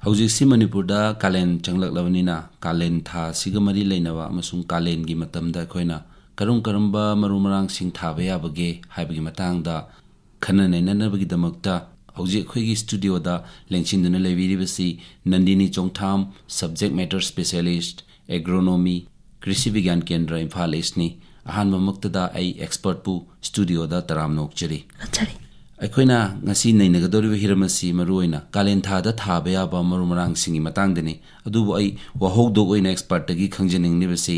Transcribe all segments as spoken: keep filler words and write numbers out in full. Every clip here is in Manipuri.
ꯍꯧꯖꯤꯛꯁꯤ ꯃꯅꯤꯄꯨꯔꯗ ꯀꯥꯂꯦꯟ ꯆꯪꯂꯛꯂꯕꯅꯤꯅ, ꯀꯥꯂꯦꯟ ꯊꯥ ꯑꯁꯤꯒ ꯃꯔꯤ ꯂꯩꯅꯕ ꯑꯃꯁꯨꯡ ꯀꯥꯂꯦꯟꯒꯤ ꯃꯇꯝꯗ ꯑꯩꯈꯣꯏꯅ ꯀꯔꯝ ꯀꯔꯝꯕ ꯃꯔꯨ ꯃꯔꯥꯡꯁꯤꯡ ꯊꯥꯕ ꯌꯥꯕꯒꯦ ꯍꯥꯏꯕꯒꯤ ꯃꯇꯥꯡꯗ ꯈꯟꯅ ꯅꯩꯅꯅꯕꯒꯤꯗꯃꯛꯇ ꯍꯧꯖꯤꯛ ꯑꯩꯈꯣꯏꯒꯤ ꯁ꯭ꯇꯨꯗꯤꯑꯣꯗ ꯂꯦꯡꯁꯤꯟꯗꯨꯅ ꯂꯩꯕꯤꯔꯤꯕꯁꯤ ꯅꯟꯗꯤꯅꯤ ꯆꯣꯡꯊꯥꯝ, Subject Matter Specialist, Agronomy, ꯀ꯭ꯔꯤꯁꯤ ꯕꯤꯒ꯭ꯌꯥꯟ ꯀꯦꯟꯗ꯭ꯔ, ꯏꯝꯐꯥꯜ ꯏꯁ꯭ꯠꯅꯤ꯫ ꯑꯍꯥꯟꯕꯃꯛꯇꯗ ꯑꯩ ꯑꯦꯛꯁꯄꯔꯠꯄꯨ ꯁ꯭ꯇꯨꯗꯤꯑꯣꯗ ꯇꯔꯥꯝꯅ ꯑꯣꯛꯆꯔꯤ꯫ ꯐꯖꯔꯤ꯫ ꯑꯩꯈꯣꯏꯅ ꯉꯁꯤ ꯅꯩꯅꯒꯗꯧꯔꯤꯕ ꯍꯤꯔꯝ ꯑꯁꯤ ꯃꯔꯨꯑꯣꯏꯅ ꯀꯥꯂꯦꯟ ꯊꯥꯗ ꯊꯥꯕ ꯌꯥꯕ ꯃꯔꯨ ꯃꯔꯥꯡꯁꯤꯡꯒꯤ ꯃꯇꯥꯡꯗꯅꯤ꯫ ꯑꯗꯨꯕꯨ ꯑꯩ ꯋꯥꯍꯧꯗꯣꯛ ꯑꯣꯏꯅ ꯑꯦꯛꯁꯄꯔꯠꯇꯒꯤ ꯈꯪꯖꯅꯤꯡꯂꯤꯕꯁꯤ,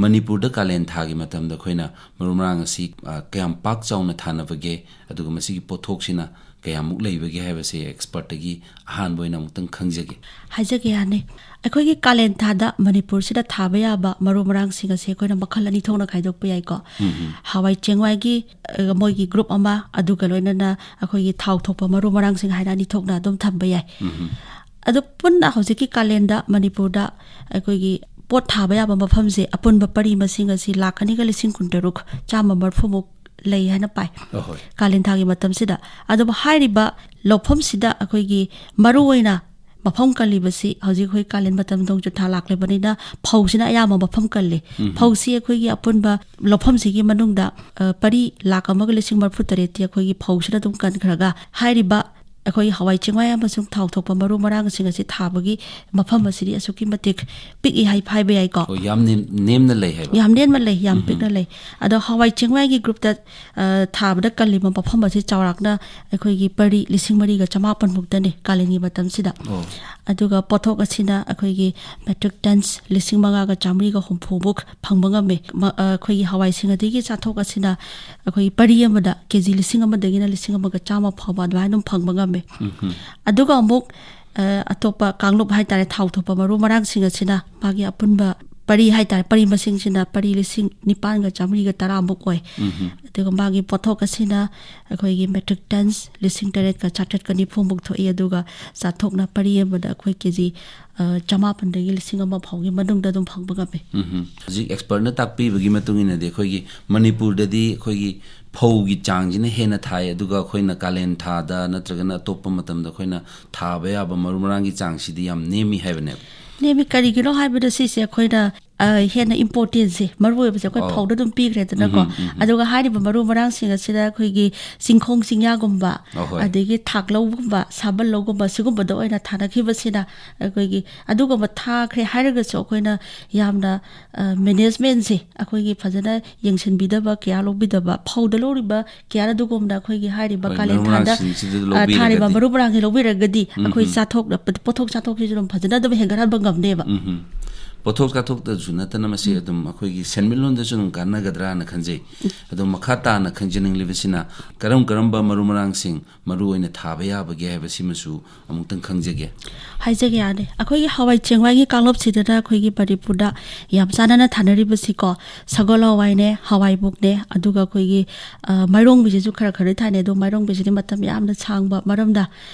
ꯃꯅꯤꯄꯨꯔꯗ ꯀꯥꯂꯦꯟ ꯊꯥꯒꯤ ꯃꯇꯝꯗ ꯑꯩꯈꯣꯏꯅ ꯃꯔꯨ ꯃꯔꯥꯡ ꯑꯁꯤ, ꯑ, ꯀꯌꯥꯝ ꯄꯥꯛ ꯆꯥꯎꯅ ꯊꯥꯅꯕꯒꯦ, ꯑꯗꯨꯒ ꯃꯁꯤꯒꯤ ꯄꯣꯠꯊꯣꯛꯁꯤꯅ ꯀꯌꯥꯃꯨꯛ ꯂꯩꯕꯒꯦ ꯍꯥꯏꯕꯁꯤ ꯑꯦꯛꯁꯄꯔꯠꯇꯒꯤ ꯑꯍꯥꯟꯕ ꯑꯣꯏꯅ ꯑꯃꯨꯛꯇꯪ ꯈꯪꯖꯒꯦ꯫ ꯍꯥꯏꯖꯒꯦ, ꯌꯥꯅꯤ꯫ ꯑꯩꯈꯣꯏꯒꯤ ꯀꯥꯂꯦꯟ ꯊꯥꯗ ꯃꯅꯤꯄꯨꯔꯁꯤꯗ ꯊꯥꯕ ꯌꯥꯕ ꯃꯔꯨ ꯃꯔꯥꯡꯁꯤꯡ ꯑꯁꯦ ꯑꯩꯈꯣꯏꯅ ꯃꯈꯜ ꯑꯅꯤ ꯊꯣꯛꯅ ꯈꯥꯏꯗꯣꯛꯄ ꯌꯥꯏꯀꯣ꯫ ꯍꯋꯥꯏ ꯆꯦꯡꯋꯥꯏꯒꯤ, ꯑ, ꯃꯣꯏꯒꯤ ꯒ꯭ꯔꯨꯞ ꯑꯃ, ꯑꯗꯨꯒ ꯂꯣꯏꯅꯅ ꯑꯩꯈꯣꯏꯒꯤ ꯊꯥꯎ ꯊꯣꯛꯄ ꯃꯔꯨ ꯃꯔꯥꯡꯁꯤꯡ ꯍꯥꯏꯅ ꯑꯅꯤ ꯊꯣꯛꯅ ꯑꯗꯨꯝ ꯊꯝꯕ ꯌꯥꯏ꯫ ꯑꯗꯣ ꯄꯨꯟꯅ ꯍꯧꯖꯤꯛꯀꯤ ꯀꯥꯂꯦꯟꯗ ꯃꯅꯤꯄꯨꯔꯗ ꯑꯩꯈꯣꯏꯒꯤ ꯄꯣꯠ ꯊꯥꯕ ꯌꯥꯕ ꯃꯐꯝꯁꯦ ꯑꯄꯨꯟꯕ ꯄꯔꯤ ꯃꯁꯤꯡ ꯑꯁꯤ ꯂꯥꯈ ꯑꯅꯤꯒ ꯂꯤꯁꯤꯡ ꯀꯨꯟꯇꯔꯨꯛ ꯆꯥꯝꯃ ꯃꯔꯤꯐꯨꯃꯨꯛ ꯂꯩ ꯍꯥꯏꯅ ꯄꯥꯏ꯫ ꯑꯍꯣꯏ꯫ ꯀꯥꯂꯦꯟ ꯊꯥꯒꯤ ꯃꯇꯝꯁꯤꯗ꯫ ꯑꯗꯨꯕꯨ ꯍꯥꯏꯔꯤꯕ ꯂꯧꯐꯝꯁꯤꯗ ꯑꯩꯈꯣꯏꯒꯤ ꯃꯔꯨꯑꯣꯏꯅ ꯃꯐꯝ ꯀꯜꯂꯤꯕꯁꯤ ꯍꯧꯖꯤꯛ ꯑꯩꯈꯣꯏ ꯀꯥꯂꯦꯟ ꯃꯇꯝ ꯅꯣꯡꯖꯨ ꯊꯥ ꯂꯥꯛꯂꯕꯅꯤꯅ ꯐꯧꯁꯤꯅ ꯑꯌꯥꯝꯕ ꯃꯐꯝ ꯀꯜꯂꯤ꯫ ꯐꯧꯁꯤ ꯑꯩꯈꯣꯏꯒꯤ ꯑꯄꯨꯟꯕ ꯂꯧꯐꯝꯁꯤꯒꯤ ꯃꯅꯨꯡꯗ, ꯑ, ꯄꯔꯤ ꯂꯥꯈ ꯑꯃꯒ ꯂꯤꯁꯤꯡ ꯃꯔꯤꯐꯨ ꯇꯔꯦꯠꯇꯤ ꯑꯩꯈꯣꯏꯒꯤ ꯐꯧꯁꯤꯅ ꯑꯗꯨꯝ ꯀꯟꯈ꯭ꯔꯒ, ꯍꯥꯏꯔꯤꯕ ꯑꯩꯈꯣꯏꯒꯤ ꯍꯋꯥꯏ ꯆꯦꯡꯋꯥꯏ ꯑꯃꯁꯨꯡ ꯊꯥꯎ ꯊꯣꯛꯄ ꯃꯔꯨ ꯃꯔꯥꯡꯁꯤꯡ ꯑꯁꯤ ꯊꯥꯕꯒꯤ ꯃꯐꯝ ꯑꯁꯤꯗꯤ ꯑꯁꯨꯛꯀꯤ ꯃꯇꯤꯛ ꯄꯤꯛꯏ ꯍꯥꯏ-, ꯍꯥꯏꯕ ꯌꯥꯏꯀꯣ꯫ ꯑꯣ, ꯌꯥꯝ ꯅꯦꯝ-, ꯅꯦꯝꯅ ꯂꯩ ꯍꯥꯏꯕ? ꯌꯥꯝ ꯅꯦꯝꯅ ꯂꯩ, ꯌꯥꯝ ꯄꯤꯛꯅ ꯂꯩ꯫ ꯑꯗꯣ ꯍꯋꯥꯏ ꯆꯦꯡꯋꯥꯏꯒꯤ ꯒ꯭ꯔꯨꯞꯇ, ꯑ, ꯊꯥꯕꯗ ꯀꯜꯂꯤꯕ ꯃꯐꯝ ꯑꯁꯤ ꯆꯥꯎꯔꯥꯛꯅ ꯑꯩꯈꯣꯏꯒꯤ ꯄꯔꯤ ꯂꯤꯁꯤꯡ ꯃꯔꯤꯒ ꯆꯃꯥꯄꯟ ꯃꯨꯛꯇꯅꯤ ꯀꯥꯂꯦꯟꯒꯤ ꯃꯇꯝꯁꯤꯗ꯫ ꯑꯣ꯫ ꯑꯗꯨꯒ ꯄꯣꯠꯊꯣꯛ ꯑꯁꯤꯅ ꯑꯩꯈꯣꯏꯒꯤ metric tons ꯂꯤꯁꯤꯡ ꯃꯉꯥꯒ ꯆꯥꯃꯔꯤꯒ ꯍꯨꯝꯐꯨꯃꯨꯛ ꯐꯪꯕ ꯉꯝꯃꯤ꯫ ꯃ-, ꯑ, ꯑꯩꯈꯣꯏꯒꯤ ꯍꯋꯥꯏ ꯁꯤꯡꯒꯗꯤꯒꯤ ꯆꯥꯊꯣꯛ ꯑꯁꯤꯅ ꯑꯩꯈꯣꯏꯒꯤ ꯄꯔꯤ ꯑꯃꯗ ꯀꯦ ꯖꯤ ꯂꯤꯁꯤꯡ ꯑꯃꯗꯒꯤꯅ ꯂꯤꯁꯤꯡ ꯑꯃꯒ ꯆꯥꯝꯃ ꯐꯥꯎꯕ ꯑꯗꯨꯃꯥꯏꯅ ꯑꯗꯨꯝ ꯐꯪꯕ ꯉꯝꯃꯤ꯫ ꯑꯗꯨꯒ ꯑꯃꯨꯛ, ꯑ, ꯑꯇꯣꯞꯄ ꯀꯥꯡꯂꯨꯞ ꯍꯥꯏꯇꯥꯔꯦ, ꯊꯥꯎ ꯊꯣꯛꯄ ꯃꯔꯨ ꯃꯔꯥꯡꯁꯤꯡ ꯑꯁꯤꯅ ꯃꯥꯒꯤ ꯑꯄꯨꯟꯕ ꯄꯔꯤ ꯍꯥꯏꯇꯥꯔꯦ, ꯄꯔꯤ ꯃꯁꯤꯡꯁꯤꯅ ꯄꯔꯤ ꯂꯤꯁꯤꯡ ꯅꯤꯄꯥꯟꯒ ꯆꯥꯃꯔꯤꯒ ꯇꯔꯥꯃꯨꯛ ꯑꯣꯏ꯫ ꯑꯗꯨꯒ ꯃꯥꯒꯤ ꯄꯣꯠꯊꯣꯛ ꯑꯁꯤꯅ ꯑꯩꯈꯣꯏꯒꯤ metric tons ꯂꯤꯁꯤꯡ ꯇꯔꯦꯠꯀ ꯆꯥꯇ꯭ꯔꯦꯠꯀ ꯅꯤꯐꯨꯃꯨꯛ ꯊꯣꯛꯏ꯫ ꯑꯗꯨꯒ ꯆꯥꯊꯣꯛꯅ ꯄꯔꯤ ꯑꯃꯗ ꯑꯩꯈꯣꯏ ꯀꯦ ꯖꯤ, ꯑ, ꯆꯃꯥꯄꯟꯗꯒꯤ ꯂꯤꯁꯤꯡ ꯑꯃ ꯐꯥꯎꯒꯤ ꯃꯅꯨꯡꯗ ꯑꯗꯨꯝ ꯐꯪꯕ ꯉꯝꯃꯤ꯫ ꯎꯝ꯫ ꯍꯧꯖꯤꯛ ꯑꯦꯛꯁꯄꯔꯠꯅ ꯇꯥꯛꯄꯤꯕꯒꯤ ꯃꯇꯨꯡ ꯏꯟꯅꯗꯤ ꯑꯩꯈꯣꯏꯒꯤ ꯃꯅꯤꯄꯨꯔꯗꯗꯤ ꯑꯩꯈꯣꯏꯒꯤ ꯐꯧꯒꯤ ꯆꯥꯡꯁꯤꯅ ꯍꯦꯟꯅ ꯊꯥꯏ, ꯑꯗꯨꯒ ꯑꯩꯈꯣꯏꯅ ꯀꯥꯂꯦꯟ ꯊꯥꯗ ꯅꯠꯇ꯭ꯔꯒꯅ ꯑꯇꯣꯞꯄ ꯃꯇꯝꯗ ꯑꯩꯈꯣꯏꯅ ꯊꯥꯕ ꯌꯥꯕ ꯃꯔꯨ ꯃꯔꯥꯡꯒꯤ ꯆꯥꯡꯁꯤꯗꯤ ꯌꯥꯝ ꯅꯦꯝꯃꯤ ꯍꯥꯏꯕꯅꯦꯕ꯫ ꯅꯦꯝꯃꯤ꯫ ꯀꯔꯤꯒꯤꯅꯣ ꯍꯥꯏꯕꯗ, ꯁꯤꯁꯦ ꯑꯩꯈꯣꯏꯅ ꯑ, ꯍꯦꯟꯅ ꯏꯝꯄꯣꯔꯇꯦꯟꯁꯁꯦ, ꯃꯔꯨ ꯑꯣꯏꯕꯁꯦ ꯑꯩꯈꯣꯏ ꯑꯧ꯫ ꯐꯧꯗ ꯑꯗꯨꯝ ꯄꯤꯈ꯭ꯔꯦꯗꯅꯀꯣ꯫ ꯎꯝꯍꯨꯝ, ꯎꯝꯍꯨꯝ꯫ ꯑꯗꯨꯒ ꯍꯥꯏꯔꯤꯕ ꯃꯔꯨ ꯃꯔꯥꯡꯁꯤꯡ ꯑꯁꯤꯗ ꯑꯩꯈꯣꯏꯒꯤ ꯆꯤꯡꯈꯣꯡ ꯆꯤꯡꯌꯥꯒꯨꯝꯕ, ꯑꯍꯣꯏ꯫ ꯑꯗꯒꯤ ꯊꯥꯛꯂꯧꯒꯨꯝꯕ, ꯁꯥꯕꯜ ꯂꯧꯒꯨꯝꯕ, ꯁꯤꯒꯨꯝꯕꯗ ꯑꯣꯏꯅ ꯊꯥꯅꯈꯤꯕꯁꯤꯅ ꯑꯩꯈꯣꯏꯒꯤ ꯑꯗꯨꯒꯨꯝꯕ ꯊꯥꯈ꯭ꯔꯦ ꯍꯥꯏꯔꯒꯁꯨ ꯑꯩꯈꯣꯏꯅ ꯌꯥꯝꯅ, ꯑ, ꯃꯦꯅꯦꯖꯃꯦꯟꯁꯦ ꯑꯩꯈꯣꯏꯒꯤ ꯐꯖꯅ ꯌꯦꯡꯁꯤꯟꯕꯤꯗꯕ, ꯀꯤꯌꯥꯔ ꯂꯧꯕꯤꯗꯕ, ꯐꯧꯗ ꯂꯧꯔꯤꯕ ꯀꯤꯌꯥꯔ ꯑꯗꯨꯒꯨꯝꯅ ꯑꯩꯈꯣꯏꯒꯤ ꯍꯥꯏꯔꯤꯕ ꯍꯣꯏ, ꯀꯥꯂꯦꯟ ꯃꯔꯨ ꯊꯥꯗ, ꯃꯔꯥꯡꯁꯤꯡꯁꯤꯗ ꯑ, ꯂꯧꯕꯤꯔꯒꯗꯤ꯫ ꯊꯥꯔꯤꯕ ꯃꯔꯨ ꯃꯔꯥꯡꯁꯦ ꯂꯧꯕꯤꯔꯒꯗꯤ ꯎꯝ, ꯑꯩꯈꯣꯏ ꯎꯝ꯫ ꯆꯥꯊꯣꯛ-, ꯄꯣꯠꯊꯣꯛ ꯆꯥꯊꯣꯛꯁꯤꯁꯨ ꯑꯗꯨꯝ ꯐꯖꯅ ꯑꯗꯨꯝ ꯍꯦꯟꯒꯠꯍꯟꯕ ꯉꯝꯅꯦꯕ꯫ ꯎꯝ꯫ ꯄꯣꯠꯊꯣꯛ ꯆꯥꯊꯣꯛꯇꯁꯨ ꯅꯠꯇꯅ ꯃꯁꯤ ꯑꯗꯨꯝ ꯑꯩꯈꯣꯏꯒꯤ ꯁꯦꯟꯃꯤꯠꯂꯣꯟꯗꯁꯨ ꯑꯗꯨꯝ ꯀꯥꯟꯅꯒꯗ꯭ꯔꯥꯅ ꯈꯟꯖꯩ꯫ ꯑꯗꯣ ꯃꯈꯥ ꯇꯥꯅ ꯈꯪꯖꯅꯤꯡꯂꯤꯕꯁꯤꯅ ꯀꯔꯝ ꯀꯔꯝꯕ ꯃꯔꯨ ꯃꯔꯥꯡꯁꯤꯡ ꯃꯔꯨ ꯑꯣꯏꯅ ꯊꯥꯕ ꯌꯥꯕꯒꯦ ꯍꯥꯏꯕꯁꯤꯃꯁꯨ ꯑꯃꯨꯛꯇꯪ ꯈꯪꯖꯒꯦ꯫ ꯍꯥꯏꯖꯒꯦ, ꯌꯥꯅꯤ꯫ ꯑꯩꯈꯣꯏꯒꯤ ꯍꯋꯥꯏ ꯆꯦꯡꯋꯥꯏꯒꯤ ꯀꯥꯡꯂꯨꯞꯁꯤꯗꯅ ꯑꯩꯈꯣꯏꯒꯤ ꯃꯅꯤꯄꯨꯔꯗ ꯌꯥꯝ ꯆꯥꯟꯅꯅ ꯊꯥꯅꯔꯤꯕꯁꯤꯀꯣ, ꯁꯒꯣꯜ ꯍꯋꯥꯏꯅꯦ, ꯍꯋꯥꯏꯃꯨꯛꯅꯦ, ꯑꯗꯨꯒ ꯑꯩꯈꯣꯏꯒꯤ, ꯑ, ꯃꯥꯏꯔꯣꯡꯕꯤꯁꯤꯁꯨ ꯈꯔ ꯈꯔꯗꯤ ꯊꯥꯅꯩ, ꯑꯗꯣ ꯃꯥꯏꯔꯣꯡꯕꯤꯁꯤꯗꯤ ꯃꯇꯝ ꯌꯥꯝꯅ ꯁꯥꯡꯕ ꯃꯔꯝꯗ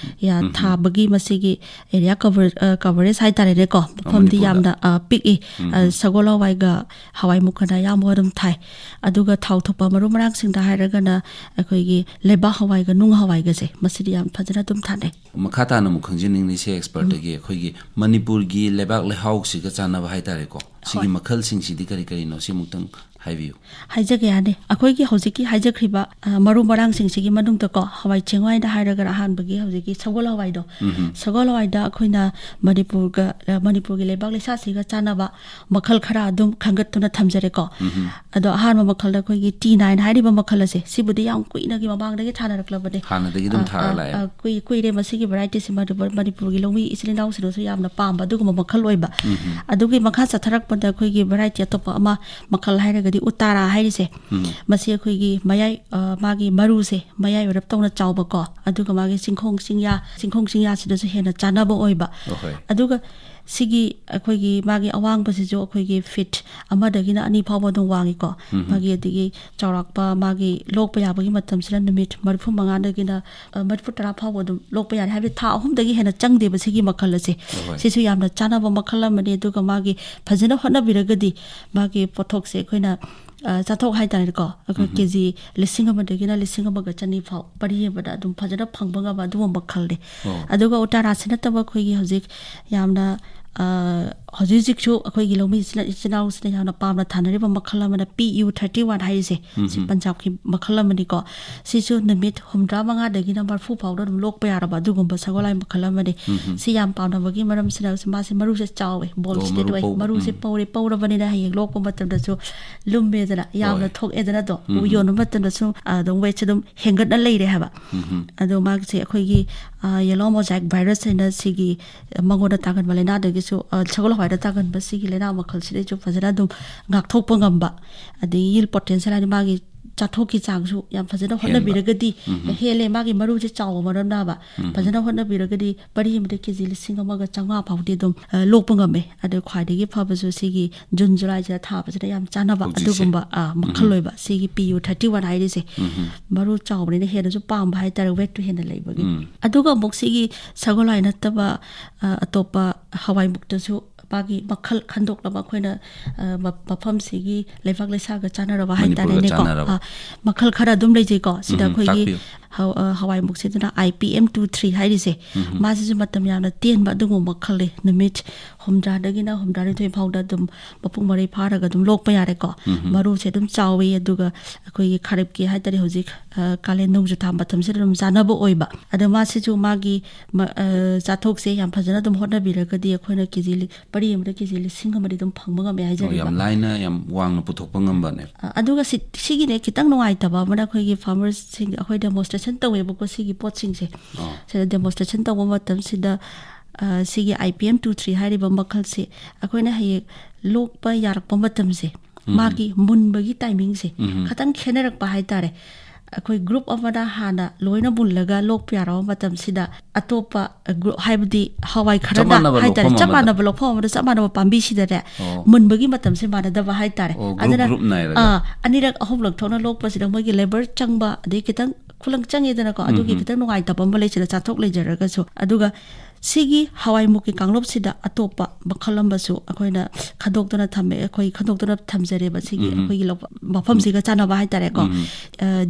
ꯌꯥ-, ꯎꯝ, ꯎꯝ꯫ ꯊꯥꯕꯒꯤ ꯃꯁꯤꯒꯤ ꯑꯦꯔꯤꯌꯥ ꯀꯚꯔ-, ꯑ, ꯀꯚꯔꯦꯖ ꯍꯥꯏꯇꯥꯔꯦꯅꯦꯀꯣ, ꯃꯐꯝꯗꯤ ꯃꯅꯤꯄꯨꯔꯗ꯫ ꯌꯥꯝꯅ, ꯑ, ꯄꯤꯛꯏ꯫ ꯎꯝ, ꯑ, ꯎꯝ꯫ ꯁꯒꯣꯜ ꯍꯋꯥꯏꯒ ꯍꯋꯥꯏꯃꯨꯛꯀꯅ ꯑꯌꯥꯝꯕ ꯑꯗꯨꯝ ꯊꯥꯏ꯫ ꯑꯗꯨꯒ ꯊꯥꯎ ꯊꯣꯛꯄ ꯃꯔꯨ ꯃꯔꯥꯡꯁꯤꯡꯗ ꯍꯥꯏꯔꯒꯅ ꯑꯩꯈꯣꯏꯒꯤ ꯂꯩꯕꯥꯛ ꯍꯋꯥꯏꯒ ꯅꯨꯡ ꯍꯋꯥꯏꯒꯁꯦ, ꯃꯁꯤꯗꯤ ꯌꯥꯝ ꯐꯖꯅ ꯑꯗꯨꯝ ꯊꯥꯅꯩ꯫ ꯃꯈꯥ ꯇꯥꯅ ꯑꯃꯨꯛ ꯈꯪꯖꯅꯤꯡꯂꯤꯁꯦ ꯑꯦꯛꯁꯄꯔꯠꯇꯒꯤ, ꯑꯩꯈꯣꯏꯒꯤ ꯃꯅꯤꯄꯨꯔꯒꯤ ꯂꯩꯕꯥꯛ ꯂꯩꯍꯥꯎꯁꯤꯒ ꯆꯥꯟꯅꯕ ꯍꯥꯏꯇꯥꯔꯦꯀꯣ, ꯁꯤꯒꯤ ꯍꯣꯏ꯫ ꯃꯈꯜꯁꯤꯡꯁꯤꯗꯤ ꯀꯔꯤ ꯀꯔꯤꯅꯣ, ꯁꯤ ꯑꯃꯨꯛꯇꯪ ꯍꯥꯏꯕꯤꯌꯨ꯫ ꯍꯥꯏꯖꯒꯦ, ꯌꯥꯅꯤ꯫ ꯑꯩꯈꯣꯏꯒꯤ ꯍꯧꯖꯤꯛꯀꯤ ꯍꯥꯏꯖꯈ꯭ꯔꯤꯕ, ꯑ, ꯃꯔꯨ ꯃꯔꯥꯡꯁꯤꯡꯁꯤꯒꯤ ꯃꯅꯨꯡꯗꯀꯣ, ꯍꯋꯥꯏ ꯆꯦꯡꯋꯥꯏꯗ ꯍꯥꯏꯔꯒꯅ ꯑꯍꯥꯟꯕꯒꯤ ꯍꯧꯖꯤꯛꯀꯤ ꯁꯒꯣꯜ ꯍꯋꯥꯏꯗꯣ, ꯎꯝꯍꯨꯝ꯫ ꯁꯒꯣꯜ ꯍꯋꯥꯏꯗ ꯑꯩꯈꯣꯏꯅ ꯃꯅꯤꯄꯨꯔꯒ, ꯑ, ꯃꯅꯤꯄꯨꯔꯒꯤ ꯂꯩꯕꯥꯛ ꯂꯩꯁꯥꯁꯤꯒ ꯆꯥꯟꯅꯕ ꯃꯈꯜ ꯈꯔ ꯑꯗꯨꯝ ꯈꯟꯒꯠꯇꯨꯅ ꯊꯝꯖꯔꯦꯀꯣ꯫ ꯎꯝꯍꯨꯝ꯫ ꯑꯗꯣ ꯑꯍꯥꯟꯕ ꯃꯈꯜꯗ ꯑꯩꯈꯣꯏꯒꯤ ꯇꯤ ꯅꯥꯏꯟ ꯍꯥꯏꯔꯤꯕ ꯃꯈꯜ ꯑꯁꯦ, ꯁꯤꯕꯨꯗꯤ ꯌꯥꯝ ꯀꯨꯏꯅꯒꯤ ꯃꯃꯥꯡꯗꯒꯤ ꯊꯥꯅꯔꯛꯂꯕꯅꯦ꯫ ꯍꯥꯟꯅꯗꯒꯤ ꯑꯗꯨꯝ ꯑ, ꯊꯥꯔ ꯑ, ꯂꯥꯛꯑꯦ꯫ ꯑ, ꯀꯨꯏ-, ꯀꯨꯏꯔꯦ꯫ ꯃꯁꯤꯒꯤ ꯚꯦꯔꯥꯏꯇꯤꯁꯤ ꯃꯅꯤꯄꯨꯔ-, ꯃꯅꯤꯄꯨꯔꯒꯤ ꯂꯧꯃꯤ ꯏꯆꯤꯜ ꯏꯅꯥꯎꯁꯤꯡꯅꯁꯨ ꯌꯌꯥꯝꯅ ꯄꯥꯝꯕ ꯑꯗꯨꯒꯨꯝꯕ ꯃꯈꯜ ꯑꯣꯏꯕ꯫ ꯎꯝꯍꯨꯝ꯫ ꯑꯗꯨꯒꯤ ꯃꯈꯥ ꯆꯠꯊꯔꯛꯄꯗ ꯑꯩꯈꯣꯏꯒꯤ ꯚꯦꯔꯥꯏꯇꯤ ꯑꯇꯣꯞꯄ ꯑꯃ ꯃꯈꯜ ꯍꯥꯏꯔꯒꯗꯤ ꯎꯇꯥꯔꯥ ꯍꯥꯏꯔꯤꯁꯦ꯫ ꯎꯝ꯫ ꯃꯁꯤ ꯑꯩꯈꯣꯏꯒꯤ ꯃꯌꯥꯏ, ꯑ, ꯃꯥꯒꯤ ꯃꯔꯨꯁꯦ ꯃꯌꯥꯏ ꯑꯣꯏꯔꯞ ꯇꯧꯅ ꯆꯥꯎꯕꯀꯣ, ꯑꯗꯨꯒ ꯃꯥꯒꯤ ꯆꯤꯡꯈꯣꯡ ꯆꯤꯡꯌꯥ, ꯆꯤꯡꯈꯣꯡ ꯆꯤꯡꯌꯥꯁꯤꯗꯁꯨ ꯍꯦꯟꯅ ꯆꯥꯟꯅꯕ ꯑꯣꯏꯕ꯫ ꯑꯍꯣꯏ꯫ ꯑꯗꯨꯒ ꯁꯤꯒꯤ ꯑꯩꯈꯣꯏꯒꯤ ꯃꯥꯒꯤ ꯑꯋꯥꯡꯕꯁꯤꯁꯨ ꯑꯩꯈꯣꯏꯒꯤ ꯐꯤꯠ ꯑꯃꯗꯒꯤꯅ ꯑꯅꯤ ꯐꯥꯎꯕ ꯑꯗꯨꯝ ꯋꯥꯡꯉꯤꯀꯣ꯫ ꯎꯝꯍꯨꯝ꯫ ꯃꯥꯒꯤ ꯑꯗꯒꯤ ꯆꯥꯎꯔꯥꯛꯄ ꯃꯥꯒꯤ ꯂꯣꯛꯄ ꯌꯥꯕꯒꯤ ꯃꯇꯝꯁꯤꯅ ꯅꯨꯃꯤꯠ ꯃꯔꯤꯐꯨ ꯃꯉꯥꯗꯒꯤꯅ, ꯑ, ꯃꯔꯤꯐꯨ ꯇꯔꯥ ꯐꯥꯎꯕ ꯑꯗꯨꯝ ꯂꯣꯛꯄ ꯌꯥꯔꯦ꯫ ꯍꯥꯏꯕꯗꯤ ꯊꯥ ꯑꯍꯨꯝꯗꯒꯤ ꯍꯦꯟꯅ ꯆꯪꯗꯦꯕ ꯁꯤꯒꯤ ꯃꯈꯜ ꯑꯁꯦ꯫ ꯑꯍꯣꯏ꯫ ꯁꯤꯁꯨ ꯌꯥꯝꯅ ꯆꯥꯟꯅꯕ ꯃꯈꯜ ꯑꯃꯅꯤ꯫ ꯑꯗꯨꯒ ꯃꯥꯒꯤ ꯐꯖꯅ ꯍꯣꯠꯅꯕꯤꯔꯒꯗꯤ ꯃꯥꯒꯤ ꯄꯣꯠꯊꯣꯛꯁꯦ ꯑꯩꯈꯣꯏꯅ ꯑ, ꯆꯥꯊꯣꯛ ꯍꯥꯏꯇꯥꯔꯦꯀꯣ, ꯑꯩꯈꯣꯏ ꯎꯝ꯫ ꯀꯦ ꯖꯤ ꯂꯤꯁꯤꯡ ꯑꯃꯗꯒꯤꯅ ꯂꯤꯁꯤꯡ ꯑꯃꯒ ꯆꯅꯤ ꯐꯥꯎ ꯄꯔꯤ ꯑꯃꯗ ꯑꯗꯨꯝ ꯐꯖꯅ ꯐꯪꯕ ꯉꯝꯕ ꯑꯗꯨꯒꯨꯝꯕ ꯃꯈꯜꯅꯤ꯫ ꯑꯣ꯫ ꯑꯗꯨꯒ ꯎꯇꯥꯔꯥꯁꯤ ꯅꯠꯇꯕ ꯑꯩꯈꯣꯏꯒꯤ ꯍꯧꯖꯤꯛ ꯌꯥꯝꯅ, ꯑ, ꯍꯧꯖꯤꯛ ꯍꯧꯖꯤꯛꯁꯨ ꯑꯩꯈꯣꯏꯒꯤ ꯂꯧꯃꯤ ꯏꯆꯤꯟ-, ꯏꯆꯤꯟ ꯏꯅꯥꯎꯁꯤꯅ ꯌꯥꯝꯅ ꯄꯥꯝꯅ ꯊꯥꯅꯔꯤꯕ ꯃꯈꯜ ꯑꯃꯅ P U thirty one ꯍꯥꯏꯔꯤꯁꯦ꯫ ꯁꯤ ꯎꯝ꯫ ꯄꯟꯖꯥꯕꯀꯤ ꯃꯈꯜ ꯑꯃꯅꯤꯀꯣ꯫ ꯁꯤꯁꯨ ꯅꯨꯃꯤꯠ ꯍꯨꯝꯗ꯭ꯔꯥ ꯃꯉꯥꯗꯒꯤꯅ ꯃꯔꯐꯨ ꯐꯥꯎꯗ ꯑꯗꯨꯝ ꯂꯣꯛꯄ ꯌꯥꯔꯕ ꯑꯗꯨꯒꯨꯝꯕ ꯁꯒꯣꯜ ꯍꯋꯥꯏ ꯃꯈꯜ ꯑꯃꯅꯤ꯫ ꯎꯝ꯫ ꯁꯤ ꯌꯥꯝ ꯄꯥꯝꯅꯕꯒꯤ ꯃꯔꯝꯁꯤꯅ ꯃꯥꯁꯦ ꯃꯔꯨꯁꯦ ꯆꯥꯎꯋꯦ, ꯕꯣꯜ ꯑꯣ, ꯁ꯭ꯇꯦꯠ ꯃꯔꯨ ꯑꯣꯏ꯫ ꯄꯧ-, ꯃꯔꯨꯁꯦ ꯎꯝ꯫ ꯄꯧꯔꯦ, ꯄꯧꯔꯕꯅꯤꯅ ꯍꯌꯦꯡ ꯂꯣꯛꯄ ꯃꯇꯝꯗꯁꯨ ꯂꯨꯝꯃꯦꯗꯅ, ꯌꯥꯝꯅ ꯍꯣꯏ꯫ ꯊꯣꯛꯑꯦꯗꯅ ꯑꯗꯣ꯫ ꯎꯝ꯫ ꯌꯣꯟꯕ ꯃꯇꯝꯗꯁꯨ, ꯑ, ꯑꯗꯨꯝ ꯋꯦꯠꯁꯦ ꯑꯗꯨꯝ ꯍꯦꯟꯒꯠꯅ ꯂꯩꯔꯦ ꯍꯥꯏꯕ꯫ ꯎꯝ꯫ ꯑꯗꯣ ꯃꯥꯒꯤꯁꯦ ꯑꯩꯈꯣꯏꯒꯤ, ꯑ, yellow mosaic virus ꯍꯥꯏꯅ ꯁꯤꯒꯤ ꯃꯉꯣꯟꯗ ꯇꯥꯒꯟꯕ ꯂꯥꯏꯅꯥꯗꯒꯤꯁꯨ, ꯑ, ꯁꯒꯣꯜ ꯍꯋꯥꯏꯗ ꯇꯥꯒꯟꯕ ꯁꯤꯒꯤ ꯂꯥꯏꯅꯥ ꯃꯈꯜꯁꯤꯗꯩꯁꯨ ꯐꯖꯅ ꯑꯗꯨꯝ ꯉꯥꯛꯊꯣꯛꯄ ꯉꯝꯕ, ꯑꯗꯒꯤ yield potential ꯍꯥꯏꯗꯤ ꯃꯥꯒꯤ ꯆꯥꯊꯣꯛꯀꯤ ꯆꯥꯡꯁꯨ ꯌꯥꯝ ꯐꯖꯅ ꯍꯦꯟꯕ꯫ ꯍꯣꯠꯅꯕꯤꯔꯒꯗꯤ ꯎꯝ꯫ ꯍꯦꯜꯂꯦ, ꯃꯥꯒꯤ ꯃꯔꯨꯁꯦ ꯆꯥꯎꯕ ꯃꯔꯝꯅ ꯍꯥꯏꯕ꯫ ꯎꯝ꯫ ꯐꯖꯅ ꯍꯣꯠꯅꯕꯤꯔꯒꯗꯤ ꯄꯔꯤ ꯑꯃꯗ ꯀꯦ ꯖꯤ ꯂꯤꯁꯤꯡ ꯑꯃꯒ ꯆꯥꯝꯃꯉꯥ ꯐꯥꯎꯗꯤ ꯑꯗꯨꯝ, ꯑ, ꯂꯣꯛꯄ ꯉꯝꯃꯦ꯫ ꯑꯗꯣ ꯈ꯭ꯋꯥꯏꯗꯒꯤ ꯐꯕꯁꯨ ꯁꯤꯒꯤ ꯖꯨꯟ ꯖꯨꯂꯥꯏꯁꯤꯗ ꯊꯥꯕꯁꯤꯅ ꯌꯥꯝ ꯆꯥꯅꯕ ꯍꯧꯖꯤꯛꯁꯦ꯫ ꯑꯗꯨꯒꯨꯝꯕ, ꯑ, ꯃꯈꯜ ꯎꯝ꯫ ꯑꯣꯏꯕ ꯁꯤꯒꯤ P U thirty one ꯍꯥꯏꯔꯤꯁꯦ꯫ ꯎꯝ꯫ ꯃꯔꯨ ꯆꯥꯎꯕꯅꯤꯅ ꯍꯦꯟꯅꯁꯨ ꯄꯥꯝꯕ ꯍꯥꯏꯇꯥꯔꯦ, ꯋꯦꯠꯇꯨ ꯍꯦꯟꯅ ꯂꯩꯕꯒꯤ꯫ ꯎꯝ꯫ ꯑꯗꯨꯒ ꯑꯃꯨꯛ ꯁꯤꯒꯤ ꯁꯒꯣꯜ ꯍꯋꯥꯏ ꯅꯠꯇꯕ, ꯑ, ꯑꯇꯣꯞꯄ ꯍꯋꯥꯏꯃꯨꯛꯇꯁꯨ ꯃꯥꯒꯤ ꯃꯈꯜ ꯈꯟꯗꯣꯛꯅꯕ ꯑꯩꯈꯣꯏꯅ, ꯑ, ꯃ-, ꯃꯐꯝꯁꯤꯒꯤ ꯂꯩꯕꯥꯛ ꯂꯩꯁꯥꯒ ꯆꯥꯟꯅꯔꯕ ꯃꯅꯤꯄꯨꯔꯒ ꯍꯥꯏꯇꯥꯔꯦꯅꯦꯀꯣ꯫ ꯆꯥꯟꯅꯔꯕ꯫ ꯑ, ꯃꯈꯜ ꯈꯔ ꯑꯗꯨꯝ ꯂꯩꯖꯩꯀꯣ꯫ ꯁꯤꯗ ꯎꯝ, ꯑꯩꯈꯣꯏꯒꯤ ꯇꯥꯛꯄꯤꯌꯨ꯫ ꯍ-, ꯑ, ꯍꯋꯥꯏꯃꯨꯛꯁꯤꯗꯅ I P M two three ꯍꯥꯏꯔꯤꯁꯦ꯫ ꯎꯝ꯫ ꯃꯥꯁꯤꯁꯨ ꯃꯇꯝ ꯌꯥꯝꯅ ꯇꯦꯟꯕ ꯑꯗꯨꯒꯨꯝꯕ ꯃꯈꯜꯅꯤ꯫ ꯅꯨꯃꯤꯠ ꯍꯨꯝꯗ꯭ꯔꯥꯗꯒꯤꯅ ꯍꯨꯝꯗ꯭ꯔꯥꯅꯤꯊꯣꯏ ꯐꯥꯎꯗ ꯑꯗꯨꯝ ꯃꯄꯨꯡ ꯃꯔꯩ ꯐꯥꯔꯒ ꯑꯗꯨꯝ ꯂꯣꯛꯄ ꯌꯥꯔꯦꯀꯣ꯫ ꯎꯝ꯫ ꯃꯔꯨꯁꯦ ꯑꯗꯨꯝ ꯆꯥꯎꯋꯤ, ꯑꯗꯨꯒ ꯑꯩꯈꯣꯏꯒꯤ ꯈꯥꯔꯤꯞꯀꯤ ꯍꯥꯏꯇꯥꯔꯦ, ꯍꯧꯖꯤꯛ, ꯑ, ꯀꯥꯂꯦꯟ ꯅꯣꯡꯖꯨ ꯊꯥ ꯃꯇꯝꯁꯤꯗ ꯑꯗꯨꯝ ꯆꯥꯅꯕ ꯑꯣꯏꯕ꯫ ꯑꯗꯣ ꯃꯥꯁꯤꯁꯨ ꯃꯥꯒꯤ ꯃ-, ꯑ, ꯆꯥꯊꯣꯛꯁꯦ ꯌꯥꯝ ꯐꯖꯅ ꯑꯗꯨꯝ ꯍꯣꯠꯅꯕꯤꯔꯒꯗꯤ ꯑꯩꯈꯣꯏꯅ ꯀꯦ ꯖꯤ ꯂꯤ-, ꯄꯔꯤ ꯑꯃꯗ ꯀꯦ ꯖꯤ ꯂꯤꯁꯤꯡ ꯑꯃꯗꯤ ꯑꯗꯨꯝ ꯐꯪꯕ ꯉꯝꯃꯦ ꯑꯣ, ꯍꯥꯏꯖꯔꯤꯕ꯫ ꯌꯥꯝ ꯂꯥꯏꯅ, ꯌꯥꯝ ꯋꯥꯡꯅ ꯄꯨꯊꯣꯛꯄ ꯉꯝꯕꯅꯦ꯫ ꯑ, ꯑꯗꯨꯒ ꯁꯤ-, ꯁꯤꯒꯤꯅꯦ ꯈꯤꯇꯪ ꯅꯨꯡꯉꯥꯏꯇꯕ ꯑꯃꯅ ꯑꯩꯈꯣꯏꯒꯤ farmersꯁꯤꯡ ꯑꯩꯈꯣꯏ demonstration ꯇꯧꯋꯦꯕꯀꯣ ꯁꯤꯒꯤ ꯄꯣꯠꯁꯤꯡꯁꯦ꯫ ꯑꯣ꯫ ꯁꯤꯗ demonstration ꯇꯧꯕ ꯃꯇꯝꯁꯤꯗ, ꯑ, ꯁꯤꯒꯤ I P M two three ꯍꯥꯏꯔꯤꯕ ꯃꯈꯜꯁꯦ ꯑꯩꯈꯣꯏꯅ ꯍꯌꯦꯡ ꯂꯣꯛꯄ ꯌꯥꯔꯛꯄ ꯃꯇꯝꯁꯦ, ꯎꯝ꯫ ꯃꯥꯒꯤ ꯃꯨꯟꯕꯒꯤ timingꯁꯦ ꯎꯝ꯫ ꯈꯤꯇꯪ ꯈꯦꯠꯅꯔꯛꯄ ꯍꯥꯏꯇꯥꯔꯦ꯫ ꯑꯩꯈꯣꯏ group ꯑꯃꯅ ꯍꯥꯟꯅ ꯂꯣꯏꯅ ꯃꯨꯜꯂꯒ ꯂꯣꯛꯄ ꯌꯥꯔꯕ ꯃꯇꯝꯁꯤꯗ ꯑꯇꯣꯞꯄ group, ꯍꯥꯏꯕꯗꯤ ꯍꯋꯥꯏ ꯆꯞ ꯈꯔꯅ ꯃꯥꯟꯅꯕ ꯍꯥꯏꯇꯥꯔꯦ, ꯂꯣꯛꯐꯝ ꯆꯞ ꯑꯃꯗ꯫ ꯃꯥꯟꯅꯕ ꯂꯣꯛꯐꯝ ꯑꯃꯗ ꯆꯞ ꯃꯥꯟꯅꯕ ꯄꯥꯝꯕꯤꯁꯤꯗꯅꯦ ꯑꯣ꯫ ꯃꯨꯟꯕꯒꯤ ꯃꯇꯝꯁꯦ ꯃꯥꯟꯅꯗꯕ ꯍꯥꯏꯇꯥꯔꯦ꯫ ꯑꯣ, group, ꯑꯗꯨꯅ, group ꯅꯥꯏꯔꯒ꯫ ꯑꯥ, ꯑꯅꯤꯔꯛ ꯑꯍꯨꯝꯂꯛ ꯊꯣꯛꯅ ꯂꯣꯛꯄꯁꯤꯗ ꯃꯣꯏꯒꯤ labour ꯆꯪꯕ, ꯑꯗꯩ ꯈꯤꯇꯪ ꯈꯨꯂꯪ ꯆꯪꯉꯦꯗꯅꯀꯣ, ꯑꯗꯨꯒꯤ ꯎꯝ꯫ ꯈꯤꯇꯪ ꯅꯨꯡꯉꯥꯏꯇꯕ ꯑꯃ ꯂꯩꯁꯤꯗ ꯆꯥꯊꯣꯛ ꯂꯩꯖꯔꯒꯁꯨ꯫ ꯑꯗꯨꯒ ꯁꯤꯒꯤ ꯍꯋꯥꯏꯃꯨꯛꯀꯤ ꯀꯥꯡꯂꯨꯞꯁꯤꯗ ꯑꯇꯣꯞꯄ ꯃꯈꯜ ꯑꯃꯁꯨ ꯑꯩꯈꯣꯏꯅ ꯈꯟꯗꯣꯛꯇꯨꯅ ꯊꯝꯃꯦ, ꯑꯩꯈꯣꯏ ꯈꯟꯗꯣꯛꯇꯨꯅ ꯊꯝꯖꯔꯦꯕ, ꯁꯤꯒꯤ ꯎꯝ꯫ ꯑꯩꯈꯣꯏꯒꯤ ꯂꯧ-, ꯃꯐꯝꯁꯤꯒ ꯆꯥꯟꯅꯕ ꯍꯥꯏꯇꯥꯔꯦꯀꯣ꯫ ꯎꯝ꯫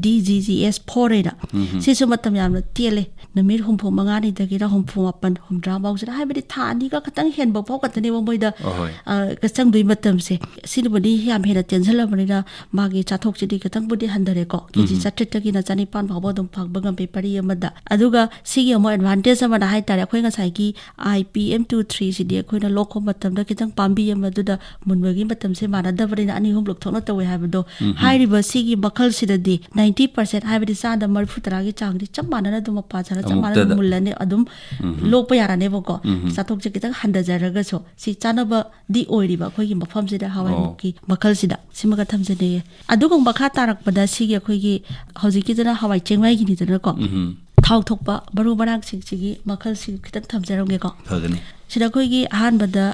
ꯗꯤ ꯖꯤ ꯖꯤ ꯑꯦꯁ ꯐꯣꯔ ꯍꯥꯏꯅ꯫ ꯎꯝ꯫ ꯁꯤꯁꯨ ꯃꯇꯝ ꯌꯥꯝꯅ ꯇꯦꯜꯂꯦ, ꯅꯨꯃꯤꯠ ꯍꯨꯝꯐꯨ ꯃꯉꯥꯅꯤꯗꯒꯤꯅ ꯍꯨꯝꯐꯨ ꯃꯥꯄꯟ, ꯍꯨꯝꯗ꯭ꯔꯥ ꯐꯥꯎꯁꯤꯗ, ꯍꯥꯏꯕꯗꯤ ꯊꯥ ꯑꯅꯤꯒ ꯈꯇꯪ ꯍꯦꯟꯕ ꯐꯥꯎ ꯈꯛꯇꯅꯦꯕ ꯃꯣꯏꯗ ꯑꯍꯣꯏ꯫ ꯑ, ꯆꯪꯗꯣꯏ ꯃꯇꯝꯁꯦ꯫ ꯁꯤꯅꯕꯨꯗꯤ ꯌꯥꯝ ꯍꯦꯟꯅ ꯇꯦꯟꯁꯤꯜꯂꯕꯅꯤꯅ ꯃꯥꯒꯤ ꯆꯥꯊꯣꯛꯁꯤꯗꯤ ꯈꯤꯇꯪꯕꯨꯗꯤ ꯍꯟꯊꯔꯦꯀꯣ꯫ ꯀꯦ ꯖꯤ ꯎꯝ꯫ ꯆꯥꯇ꯭ꯔꯦꯠꯇꯒꯤꯅ ꯆꯅꯤꯄꯥꯟ ꯐꯥꯎꯕ ꯑꯗꯨꯝ ꯐꯪꯕ ꯉꯝꯃꯤ ꯄꯔꯤ ꯑꯃꯗ꯫ ꯑꯗꯨꯒ ꯁꯤꯒꯤ ꯑꯃꯨꯛ ꯑꯦꯗꯚꯥꯟꯇꯦꯖ ꯑꯃꯅ ꯍꯥꯏꯇꯥꯔꯦ, ꯑꯩꯈꯣꯏ ꯉꯁꯥꯏꯒꯤ I P M two three ꯁꯤꯗꯤ ꯑꯩꯈꯣꯏꯅ ꯂꯣꯛꯄ ꯃꯇꯝꯗ ꯈꯤꯇꯪ ꯄꯥꯝꯕꯤ ꯑꯃꯗꯨꯗ ꯃꯨꯟꯕꯒꯤ ꯃꯇꯝꯁꯦ ꯃꯥꯟꯅꯗꯕꯅꯤꯅ ꯑꯅꯤ ꯑꯍꯨꯝ ꯂꯣꯛꯊꯣꯛꯅ ꯇꯧꯋꯦ ꯍꯥꯏꯕꯗꯣ꯫ ꯎꯝ꯫ ꯍꯥꯏꯔꯤꯕ ꯁꯤꯒꯤ ꯃꯈꯜꯁꯤꯗꯗꯤ ꯅꯥꯏꯟꯇꯤ ꯄꯥꯔꯁꯦꯟ, ꯍꯥꯏꯕꯗꯤ ꯆꯥꯗ ꯃꯔꯤꯐꯨ ꯇꯔꯥꯒꯤ ꯆꯥꯡꯗꯤ ꯆꯞ ꯃꯥꯟꯅꯅ ꯑꯗꯨꯝ ꯃꯄꯥ ꯁꯥꯅ ꯆꯞ ꯃꯥꯟꯅꯅ ꯑꯃꯨꯛꯇꯗ꯫ ꯃꯨꯜꯂꯅꯤ, ꯑꯗꯨꯝ ꯎꯝ꯫ ꯂꯣꯛꯄ ꯌꯥꯔꯅꯦꯕꯀꯣ꯫ ꯎꯝ꯫ ꯆꯥꯊꯣꯛꯁꯦ ꯈꯤꯇꯪ ꯍꯟꯊꯖꯔꯒꯁꯨ ꯁꯤ ꯆꯥꯅꯕꯗꯤ ꯑꯣꯏꯔꯤꯕ ꯑꯩꯈꯣꯏꯒꯤ ꯃꯐꯝꯁꯤꯗ ꯍꯋꯥꯏ ꯑꯣ꯫ ꯃꯨꯛꯀꯤ ꯃꯈꯜꯁꯤꯗ꯫ ꯁꯤꯃꯒ ꯊꯝꯖꯅꯤꯡꯉꯦ꯫ ꯑꯗꯨꯒ ꯃꯈꯥ ꯇꯥꯔꯛꯄꯗ ꯁꯤꯒꯤ ꯑꯩꯈꯣꯏꯒꯤ ꯍꯧꯖꯤꯛꯀꯤꯗꯨꯅ ꯍꯋꯥꯏ ꯆꯦꯡꯋꯥꯏꯒꯤꯅꯤꯗꯅꯀꯣ꯫ ꯎꯝ꯫ ꯊꯥꯎ ꯊꯣꯛꯄ ꯃꯔꯨ ꯃꯔꯥꯡꯁꯤꯡꯁꯤꯒꯤ ꯃꯈꯜꯁꯤꯡ ꯈꯤꯇꯪ ꯊꯝꯖꯔꯝꯒꯦꯀꯣ꯫ ꯐꯒꯅꯤ꯫ ꯁꯤꯗ ꯑꯩꯈꯣꯏꯒꯤ ꯑꯍꯥꯟꯕꯗ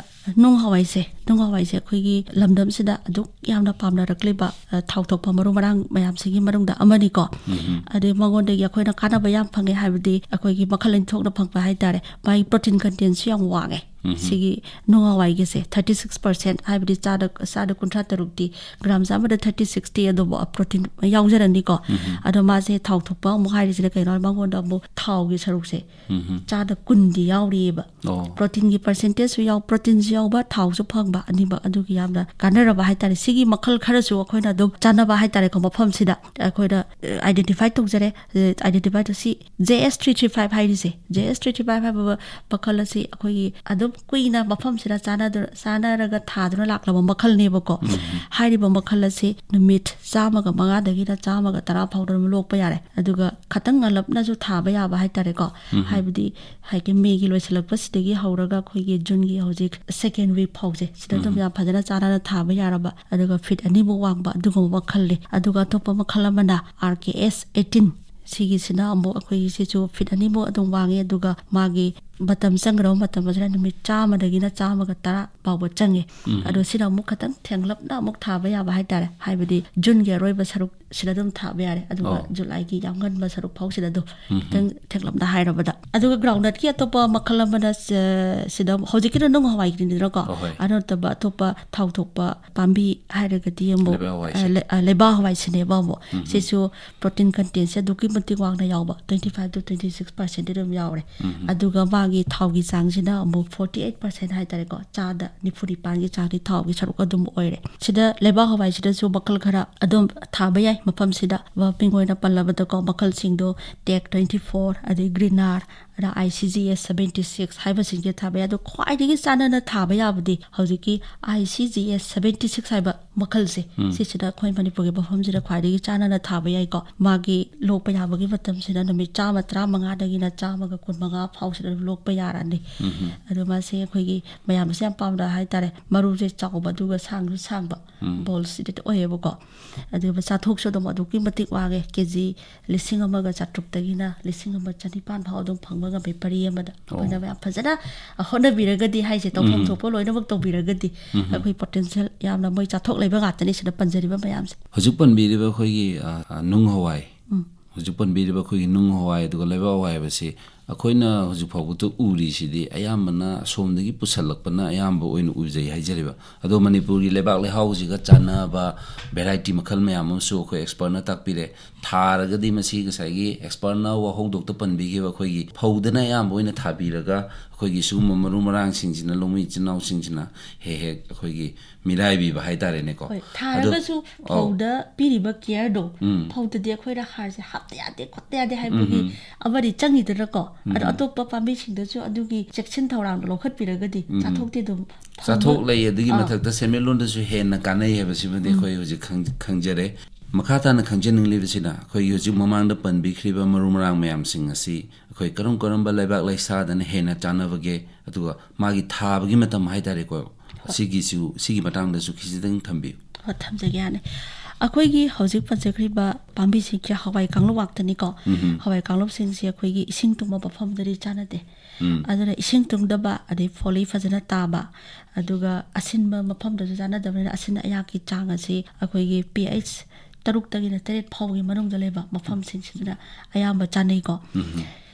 ꯅꯨꯡ ꯍꯋꯥꯏꯁꯦ, ꯅꯨꯡ ꯍꯋꯥꯏꯁꯦ ꯑꯩꯈꯣꯏꯒꯤ ꯂꯝꯗꯝꯁꯤꯗ ꯑꯗꯨꯛ ꯌꯥꯝꯅ ꯄꯥꯝꯅꯔꯛꯂꯤꯕ, ꯑ, ꯊꯥꯎ ꯊꯣꯛꯄ ꯃꯔꯨ ꯃꯔꯥꯡ ꯃꯌꯥꯝꯁꯤꯒꯤ ꯃꯅꯨꯡꯗ ꯑꯃꯅꯤꯀꯣ꯫ ꯎꯝ꯫ ꯑꯗꯩ ꯃꯉꯣꯟꯗꯒꯤ ꯑꯩꯈꯣꯏꯅ ꯀꯥꯟꯅꯕ ꯌꯥꯝ ꯐꯪꯉꯦ, ꯍꯥꯏꯕꯗꯤ ꯑꯩꯈꯣꯏꯒꯤ ꯃꯈꯜ ꯑꯅꯤ ꯊꯣꯛꯅ ꯐꯪꯕ ꯍꯥꯏꯇꯥꯔꯦ꯫ ꯃꯥꯒꯤ ꯄ꯭ꯔꯣꯇꯤꯟ ꯀꯟꯇꯦꯟꯁꯨ ꯌꯥꯝ ꯋꯥꯡꯉꯦ꯫ ꯎꯝ꯫ ꯁꯤꯒꯤ ꯅꯨꯡ ꯍꯋꯥꯏꯒꯤꯁꯦ ꯊꯥꯔꯇꯤ ꯁꯤꯛꯁ ꯄꯥꯔꯁꯦꯟ, ꯍꯥꯏꯕꯗꯤ ꯆꯥꯗ, ꯆꯥꯗ ꯀꯨꯟꯊ꯭ꯔꯥ ꯇꯔꯨꯛꯇꯤ, ꯒ꯭ꯔꯥꯝꯁ ꯑꯃꯗ ꯊꯥꯔꯇꯤ ꯁꯤꯛꯁꯇꯤ ꯑꯗꯨꯕꯨ ꯄ꯭ꯔꯣꯇꯤꯟ ꯌꯥꯎꯖꯔꯅꯤꯀꯣ꯫ ꯎꯝ꯫ ꯑꯗꯣ ꯃꯥꯁꯦ ꯊꯥꯎ ꯊꯣꯛꯄ ꯑꯃꯨꯛ ꯍꯥꯏꯔꯤꯁꯤꯅ ꯀꯩꯅꯣ ꯍꯥꯏ, ꯃꯉꯣꯟꯗ ꯑꯃꯨꯛ ꯊꯥꯎꯒꯤ ꯁꯔꯨꯛꯁꯦ ꯎꯝ꯫ ꯆꯥꯗ ꯀꯨꯟꯗꯤ ꯌꯥꯎꯔꯤꯑꯕ꯫ ꯑꯣ꯫ ꯄ꯭ꯔꯣꯇꯤꯟꯒꯤ ꯄꯥꯔꯁꯦꯟꯇꯦꯖꯁꯨ ꯌꯥꯎ, ꯄ꯭ꯔꯣꯇꯤꯟꯁꯨ ꯌꯥꯎꯕ, ꯊꯥꯎꯁꯨ ꯐꯪꯕ, ꯑꯅꯤꯃꯛ ꯑꯗꯨꯒꯤ ꯌꯥꯝꯅ ꯀꯥꯟꯅꯔꯕ ꯍꯥꯏꯇꯥꯔꯦ꯫ ꯁꯤꯒꯤ ꯃꯈꯜ ꯈꯔꯁꯨ ꯑꯩꯈꯣꯏꯅ ꯑꯗꯨꯝ ꯆꯥꯟꯅꯕ ꯍꯥꯏꯇꯥꯔꯦꯀꯣ, ꯃꯐꯝꯁꯤꯗ ꯑꯩꯈꯣꯏꯅ, ꯑ, ꯑꯥꯏꯗꯦꯟꯇꯤꯐꯥꯏ ꯇꯧꯖꯔꯦ꯫ ꯑ, ꯑꯥꯏꯗꯦꯟꯇꯤꯐꯥꯏ ꯇꯧ-, C J S three three five ꯍꯥꯏꯔꯤꯁꯦ, J S three three five ꯍꯥꯏꯕ ꯃꯈꯜ ꯑꯁꯤ ꯑꯩꯈꯣꯏꯒꯤ ꯑꯗꯨꯝ ꯀꯨꯏꯅ ꯃꯐꯝꯁꯤꯗ ꯆꯥꯟꯅꯗꯨꯅ, ꯆꯥꯟꯅꯔꯒ ꯊꯥꯗꯨꯅ ꯂꯥꯛꯂꯕ ꯃꯈꯜꯅꯦꯕꯀꯣ꯫ ꯎꯝ꯫ ꯍꯥꯏꯔꯤꯕ ꯃꯈꯜ ꯑꯁꯤ ꯅꯨꯃꯤꯠ ꯆꯥꯝꯃꯒ ꯃꯉꯥꯗꯒꯤꯅ ꯆꯥꯝꯃꯒ ꯇꯔꯥ ꯐꯥꯎꯗ ꯑꯗꯨꯝ ꯂꯣꯛꯄ ꯌꯥꯔꯦ꯫ ꯑꯗꯨꯒ ꯈꯇꯪ ꯉꯜꯂꯞꯅꯁꯨ ꯊꯥꯕ ꯌꯥꯕ ꯍꯥꯏꯇꯥꯔꯦꯀꯣ꯫ ꯎꯝ꯫ ꯍꯥꯏꯕꯗꯤ ꯍꯥꯏꯗꯤ ꯃꯦꯒꯤ ꯂꯣꯏꯁꯤꯜꯂꯛꯄꯁꯤꯗꯒꯤ ꯍꯧꯔꯒ ꯑꯩꯈꯣꯏꯒꯤ ꯖꯨꯟꯒꯤ ꯍꯧꯖꯤꯛ ꯁꯦꯀꯦꯟ ꯋꯤꯛ ꯐꯥꯎꯁꯦ, ꯁꯤꯗ ꯑꯗꯨꯝ ꯎꯝ꯫ ꯌꯥꯝ ꯐꯖꯅ ꯆꯥꯟꯅꯅ ꯊꯥꯕ ꯌꯥꯔꯕ, ꯑꯗꯨꯒ ꯐꯤꯠ ꯑꯅꯤꯃꯨꯛ ꯋꯥꯡꯕ ꯑꯗꯨꯒꯨꯝꯕ ꯃꯈꯜꯅꯤ꯫ ꯑꯗꯨꯒ ꯑꯇꯣꯞꯄ ꯃꯈꯜ ꯑꯃꯅ ꯑꯥꯔ ꯀꯦ ꯑꯦꯁ ꯑꯩꯠꯇꯤꯟ, ꯁꯤꯒꯤꯁꯤꯅ ꯑꯃꯨꯛ ꯑꯩꯈꯣꯏꯒꯤ ꯁꯤꯁꯨ ꯐꯤꯠ ꯑꯅꯤꯃꯨꯛ ꯑꯗꯨꯝ ꯋꯥꯡꯉꯤ, ꯑꯗꯨꯒ ꯃꯥꯒꯤ ꯃꯇꯝ ꯆꯪꯒꯗꯕ ꯃꯇꯝ ꯑꯁꯤꯅ ꯅꯨꯃꯤꯠ ꯆꯥꯝꯃꯗꯒꯤꯅ ꯆꯥꯝꯃꯒ ꯇꯔꯥ ꯐꯥꯎꯕ ꯆꯪꯉꯦ꯫ ꯑꯗꯣ ꯁꯤꯅ ꯑꯃꯨꯛ ꯈꯇꯪ ꯊꯦꯡꯂꯞꯅ ꯑꯃꯨꯛ ꯊꯥꯕ ꯌꯥꯕ ꯍꯥꯏꯇꯥꯔꯦ, ꯍꯥꯏꯕꯗꯤ ꯖꯨꯟꯒꯤ ꯑꯔꯣꯏꯕ ꯁꯔꯨꯛ ꯁꯤꯗ ꯑꯗꯨꯝ ꯊꯥꯕ ꯌꯥꯔꯦ, ꯑꯗꯨꯒ ꯑꯣ꯫ ꯖꯨꯂꯥꯏꯒꯤ ꯌꯥꯝ ꯉꯟꯕ ꯁꯔꯨꯛ ꯐꯥꯎꯁꯤꯗ ꯑꯗꯨꯝ ꯎꯝ꯫ ꯈꯤꯇꯪ ꯊꯦꯡꯂꯞꯅ ꯍꯥꯏꯔꯕꯗ꯫ ꯑꯗꯨꯒ groundnutꯀꯤ ꯑꯇꯣꯞꯄ ꯃꯈꯜ ꯑꯃꯅ, ꯁ-, ꯁꯤꯗ ꯍꯧꯖꯤꯛꯀꯤꯗꯣ ꯅꯨꯡ ꯍꯋꯥꯏꯒꯤꯅꯤꯗꯅꯀꯣ, ꯑꯣ, ꯍꯣꯏ꯫ ꯑꯗꯨ ꯅꯠꯇꯕ ꯑꯇꯣꯞꯄ ꯊꯥꯎ ꯊꯣꯛꯄ ꯄꯥꯝꯕꯤ ꯍꯥꯏꯔꯒꯗꯤ ꯑꯃꯨꯛ, ꯂꯩꯕꯥꯛ ꯍꯋꯥꯏꯁꯦ꯫ ꯑ, ꯂꯩ-, ꯑ, ꯂꯩꯕꯥꯛ ꯍꯋꯥꯏꯁꯤꯅꯦꯕ ꯑꯃꯨꯛ꯫ ꯎꯝ꯫ ꯁꯤꯁꯨ protein contentꯁꯦ ꯑꯗꯨꯛꯀꯤ ꯃꯇꯤꯛ ꯋꯥꯡꯅ ꯌꯥꯎꯕ, twenty five to twenty six percent ꯑꯗꯨꯝ ꯌꯥꯎꯔꯦ꯫ ꯎꯝ꯫ ꯑꯗꯨꯒ ꯃꯥꯒꯤ ꯊꯥꯎꯒꯤ ꯆꯥꯡꯁꯤꯅ ꯑꯃꯨꯛ forty eight percent ꯍꯥꯏꯇꯥꯔꯦꯀꯣ, ꯆꯥꯗ ꯅꯤꯐꯨ ꯅꯤꯄꯥꯟꯒꯤ ꯆꯥꯡꯗꯤ ꯊꯥꯎꯒꯤ ꯁꯔꯨꯛ ꯑꯗꯨꯝ ꯑꯣꯏꯔꯦ꯫ ꯁꯤꯗ ꯂꯩꯕꯥꯛ ꯍꯋꯥꯏꯁꯤꯗꯁꯨ ꯃꯈꯜ ꯈꯔ ꯑꯗꯨꯝ ꯊꯥꯕ ꯌꯥꯏ ꯃꯐꯝꯁꯤꯗ꯫ ꯃꯃꯤꯡ ꯑꯣꯏꯅ ꯄꯜꯂꯕꯗꯀꯣ, ꯃꯈꯜꯁꯤꯡꯗꯣ Tech twenty four, ꯑꯗꯩ Greenar, ꯑꯗ I C G S seventy six ꯍꯥꯏꯕꯁꯤꯡꯁꯦ ꯊꯥꯕ ꯌꯥꯏ꯫ ꯑꯗꯣ ꯈ꯭ꯋꯥꯏꯗꯒꯤ ꯆꯥꯟꯅꯅ ꯊꯥꯕ ꯌꯥꯕꯗꯤ ꯍꯧꯖꯤꯛꯀꯤ I C G S seventy six ꯍꯥꯏꯕ ꯃꯈꯜꯁꯦ, ꯎꯝ꯫ ꯁꯤꯁꯤꯗ ꯑꯩꯈꯣꯏ ꯃꯅꯤꯄꯨꯔꯒꯤ ꯃꯐꯝꯁꯤꯗ ꯈ꯭ꯋꯥꯏꯗꯒꯤ ꯆꯥꯟꯅꯅ ꯊꯥꯕ ꯌꯥꯏꯀꯣ꯫ ꯃꯥꯒꯤ ꯂꯣꯛꯄ ꯌꯥꯕꯒꯤ ꯃꯇꯝꯁꯤꯅ ꯅꯨꯃꯤꯠ ꯆꯥꯝꯃ ꯇꯔꯥꯃꯉꯥꯗꯒꯤꯅ ꯆꯥꯝꯃꯒ ꯀꯨꯟꯃꯉꯥ ꯐꯥꯎꯁꯤꯗ ꯑꯗꯨꯝ ꯂꯣꯛꯄ ꯌꯥꯔꯅꯤ꯫ ꯎꯝ꯫ ꯑꯗꯣ ꯃꯥꯁꯦ ꯑꯩꯈꯣꯏꯒꯤ ꯃꯌꯥꯝꯅꯁꯨ ꯌꯥꯝ ꯄꯥꯝꯅ ꯍꯥꯏꯇꯥꯔꯦ, ꯃꯔꯨꯁꯦ ꯆꯥꯎꯕ ꯑꯗꯨꯒ ꯁꯥꯡꯁꯨ ꯁꯥꯡꯕ ꯎꯝ꯫ ꯕꯣꯜꯁꯤꯗꯤ ꯑꯣꯏꯌꯦꯕꯀꯣ꯫ ꯑꯗꯨꯒ ꯆꯥꯊꯣꯛꯁꯨ ꯑꯗꯨꯝ ꯑꯗꯨꯛꯀꯤ ꯃꯇꯤꯛ ꯋꯥꯡꯉꯦ꯫ ꯀꯦ ꯖꯤ ꯂꯤꯁꯤꯡ ꯑꯃꯒ ꯆꯥꯇ꯭ꯔꯨꯛꯇꯒꯤꯅ ꯂꯤꯁꯤꯡ ꯑꯃ ꯆꯅꯤꯄꯥꯟ ꯐꯥꯎ ꯑꯗꯨꯝ ꯐꯪꯕ ꯉꯝꯃꯦ ꯄꯔꯤ ꯑꯃꯗ꯫ ꯑꯣ꯫ ꯑꯩꯈꯣꯏꯅ ꯌꯥꯝ ꯐꯖꯅ ꯍꯣꯠꯅꯕꯤꯔꯒꯗꯤ ꯍꯥꯏꯁꯦ, ꯇꯧꯐꯝ ꯎꯝ꯫ ꯊꯣꯛꯄ ꯂꯣꯏꯅꯃꯛ ꯇꯧꯕꯤꯔꯒꯗꯤ ꯎꯝ꯫ ꯑꯩꯈꯣꯏ potential ꯌꯥꯝꯅ, ꯃꯣꯏ ꯆꯥꯊꯣꯛ ꯂꯩꯕ ꯉꯥꯛꯇꯅꯤ ꯁꯤꯗ ꯄꯟꯖꯔꯤꯕ ꯃꯌꯥꯝꯁꯦ꯫ ꯍꯧꯖꯤꯛ ꯄꯟꯕꯤꯔꯤꯕ ꯑꯩꯈꯣꯏꯒꯤ, ꯑ, ꯑ, ꯅꯨꯡ ꯍꯋꯥꯏ, ꯎꯝ꯫ ꯍꯧꯖꯤꯛ ꯄꯟꯕꯤꯔꯤꯕ ꯑꯩꯈꯣꯏꯒꯤ ꯅꯨꯡ ꯍꯋꯥꯏ ꯑꯗꯨꯒ ꯂꯩꯕꯥꯛ ꯍꯋꯥꯏ ꯍꯥꯏꯕꯁꯤ ꯑꯩꯈꯣꯏꯅ ꯍꯧꯖꯤꯛ ꯐꯥꯎꯕꯗ ꯎꯔꯤꯁꯤꯗꯤ ꯑꯌꯥꯝꯕꯅ ꯑꯁꯣꯝꯗꯒꯤ ꯄꯨꯁꯜꯂꯛꯄꯅ ꯑꯌꯥꯝꯕ ꯑꯣꯏꯅ ꯎꯖꯩ ꯍꯥꯏꯖꯔꯤꯕ꯫ ꯑꯗꯣ ꯃꯅꯤꯄꯨꯔꯒꯤ ꯂꯩꯕꯥꯛ ꯂꯩꯍꯥꯎꯁꯤꯒ ꯆꯥꯟꯅꯕ variety ꯃꯈꯜ ꯃꯌꯥꯝ ꯑꯃꯁꯨ ꯑꯩꯈꯣꯏ expertꯅ ꯇꯥꯛꯄꯤꯔꯦ꯫ ꯊꯥꯔꯒꯗꯤ ꯃꯁꯤ ꯉꯁꯥꯏꯒꯤ expertꯅ ꯋꯥꯍꯧꯗꯣꯛꯇ ꯄꯟꯕꯤꯈꯤꯕ ꯑꯩꯈꯣꯏꯒꯤ ꯐꯧꯗꯅ ꯑꯌꯥꯝꯕ ꯑꯣꯏꯅ ꯊꯥꯕꯤꯔꯒ ꯑꯩꯈꯣꯏꯒꯤ ꯁꯤꯒꯨꯝꯕ ꯃꯔꯨ ꯃꯔꯥꯡꯁꯤꯡꯁꯤꯅ ꯂꯧꯃꯤ ꯏꯆꯤꯟ ꯏꯅꯥꯎꯁꯤꯡꯁꯤꯅ ꯍꯦꯛ ꯍꯦꯛ ꯑꯩꯈꯣꯏꯒꯤ ꯃꯤꯔꯥꯏꯕꯤꯕ ꯍꯥꯏꯇꯥꯔꯦꯅꯦꯀꯣ꯫ ꯍꯣꯏ, ꯑꯗꯣ, ꯊꯥꯔꯒꯁꯨ ꯑꯧ꯫ ꯐꯧꯗ ꯄꯤꯔꯤꯕ careꯗꯣ, ꯎꯝ꯫ ꯐꯧꯗꯗꯤ ꯑꯩꯈꯣꯏꯅ ꯍꯥꯔꯁꯦ ꯍꯥꯞꯇ ꯌꯥꯗꯦ, ꯈꯣꯠꯇ ꯌꯥꯗꯦ ꯍꯥꯏꯕꯒꯤ ꯎꯝ꯫ ꯑꯃꯗꯤ ꯆꯪꯉꯤꯗꯅꯀꯣ꯫ ꯑꯗꯣ ꯎꯝ꯫ ꯑꯇꯣꯞꯄ ꯄꯥꯝꯕꯤꯁꯤꯡꯗꯁꯨ ꯑꯗꯨꯒꯤ ꯆꯦꯛꯁꯤꯟ ꯊꯧꯔꯥꯡꯗꯣ ꯂꯧꯈꯠꯄꯤꯔꯒꯗꯤ ꯎꯝ꯫ ꯆꯥꯊꯣꯛꯇꯤ ꯑꯗꯨꯝ ꯐꯪꯕ-, ꯆꯥꯊꯣꯛ ꯂꯩ, ꯑꯗꯨꯒꯤ ꯑꯥ꯫ ꯃꯊꯛꯇ ꯁꯦꯟꯃꯤꯠꯂꯣꯟꯗꯁꯨ ꯍꯦꯟꯅ ꯀꯥꯟꯅꯩ ꯍꯥꯏꯕꯁꯤꯃꯗꯤ ꯎꯝ꯫ ꯑꯩꯈꯣꯏ ꯍꯧꯖꯤꯛ ꯈꯪ-, ꯈꯪꯖꯔꯦ꯫ ꯃꯈꯥ ꯇꯥꯅ ꯈꯪꯖꯅꯤꯡꯂꯤꯕꯁꯤꯅ ꯑꯩꯈꯣꯏꯒꯤ ꯍꯧꯖꯤꯛ ꯃꯃꯥꯡꯗ ꯄꯟꯕꯤꯈ꯭ꯔꯤꯕ ꯃꯔꯨ ꯃꯔꯥꯡ ꯃꯌꯥꯝꯁꯤꯡ ꯑꯁꯤ ꯑꯩꯈꯣꯏ ꯀꯔꯝ ꯀꯔꯝꯕ ꯂꯩꯕꯥꯛ ꯂꯩꯁꯥꯗꯅ ꯍꯦꯟꯅ ꯆꯥꯟꯅꯕꯒꯦ, ꯑꯗꯨꯒ ꯃꯥꯒꯤ ꯊꯥꯕꯒꯤ ꯃꯇꯝ ꯍꯥꯏꯇꯥꯔꯦꯀꯣ, ꯍꯣꯏ꯫ ꯁꯤꯒꯤꯁꯨ, ꯁꯤꯒꯤ ꯃꯇꯥꯡꯗꯁꯨ ꯈꯤꯖꯤꯛꯇꯪ ꯊꯝꯕꯤꯌꯨ꯫ ꯍꯣꯏ, ꯊꯝꯖꯒꯦ, ꯌꯥꯅꯤ꯫ ꯑꯩꯈꯣꯏꯒꯤ ꯍꯧꯖꯤꯛ ꯄꯟꯖꯈ꯭ꯔꯤꯕ ꯄꯥꯝꯕꯤꯁꯤꯡꯁꯦ ꯍꯋꯥꯏ ꯀꯥꯡꯂꯨꯞ ꯉꯥꯛꯇꯅꯤꯀꯣ꯫ ꯎꯝ꯫ ꯍꯋꯥꯏ ꯀꯥꯡꯂꯨꯞꯁꯤꯡꯁꯦ ꯑꯩꯈꯣꯏꯒꯤ ꯏꯁꯤꯡ ꯇꯨꯡꯕ ꯃꯐꯝꯗꯗꯤ ꯆꯥꯟꯅꯗꯦ꯫ ꯎꯝ꯫ ꯑꯗꯨꯅ ꯏꯁꯤꯡ ꯇꯨꯡꯗꯕ, ꯑꯗꯩ ꯐꯣꯂꯤ ꯐꯖꯅ ꯇꯥꯕ, ꯑꯗꯨꯒ ꯑꯁꯤꯟꯕ ꯃꯐꯝꯗꯁꯨ ꯆꯥꯟꯅꯗꯕꯅꯤꯅ ꯑꯁꯤꯟ ꯑꯌꯥꯛꯀꯤ ꯆꯥꯡ ꯑꯁꯤ ꯑꯩꯈꯣꯏꯒꯤ ꯄꯤ ꯑꯩꯆ ꯇꯔꯨꯛꯇꯒꯤꯅ ꯇꯔꯦꯠ ꯐꯥꯎꯒꯤ ꯃꯅꯨꯡꯗ ꯂꯩꯕ ꯃꯐꯝꯁꯤꯡꯁꯤꯗꯅ ꯑꯌꯥꯝꯕ ꯆꯥꯅꯩꯀꯣ꯫ ꯎꯝ꯫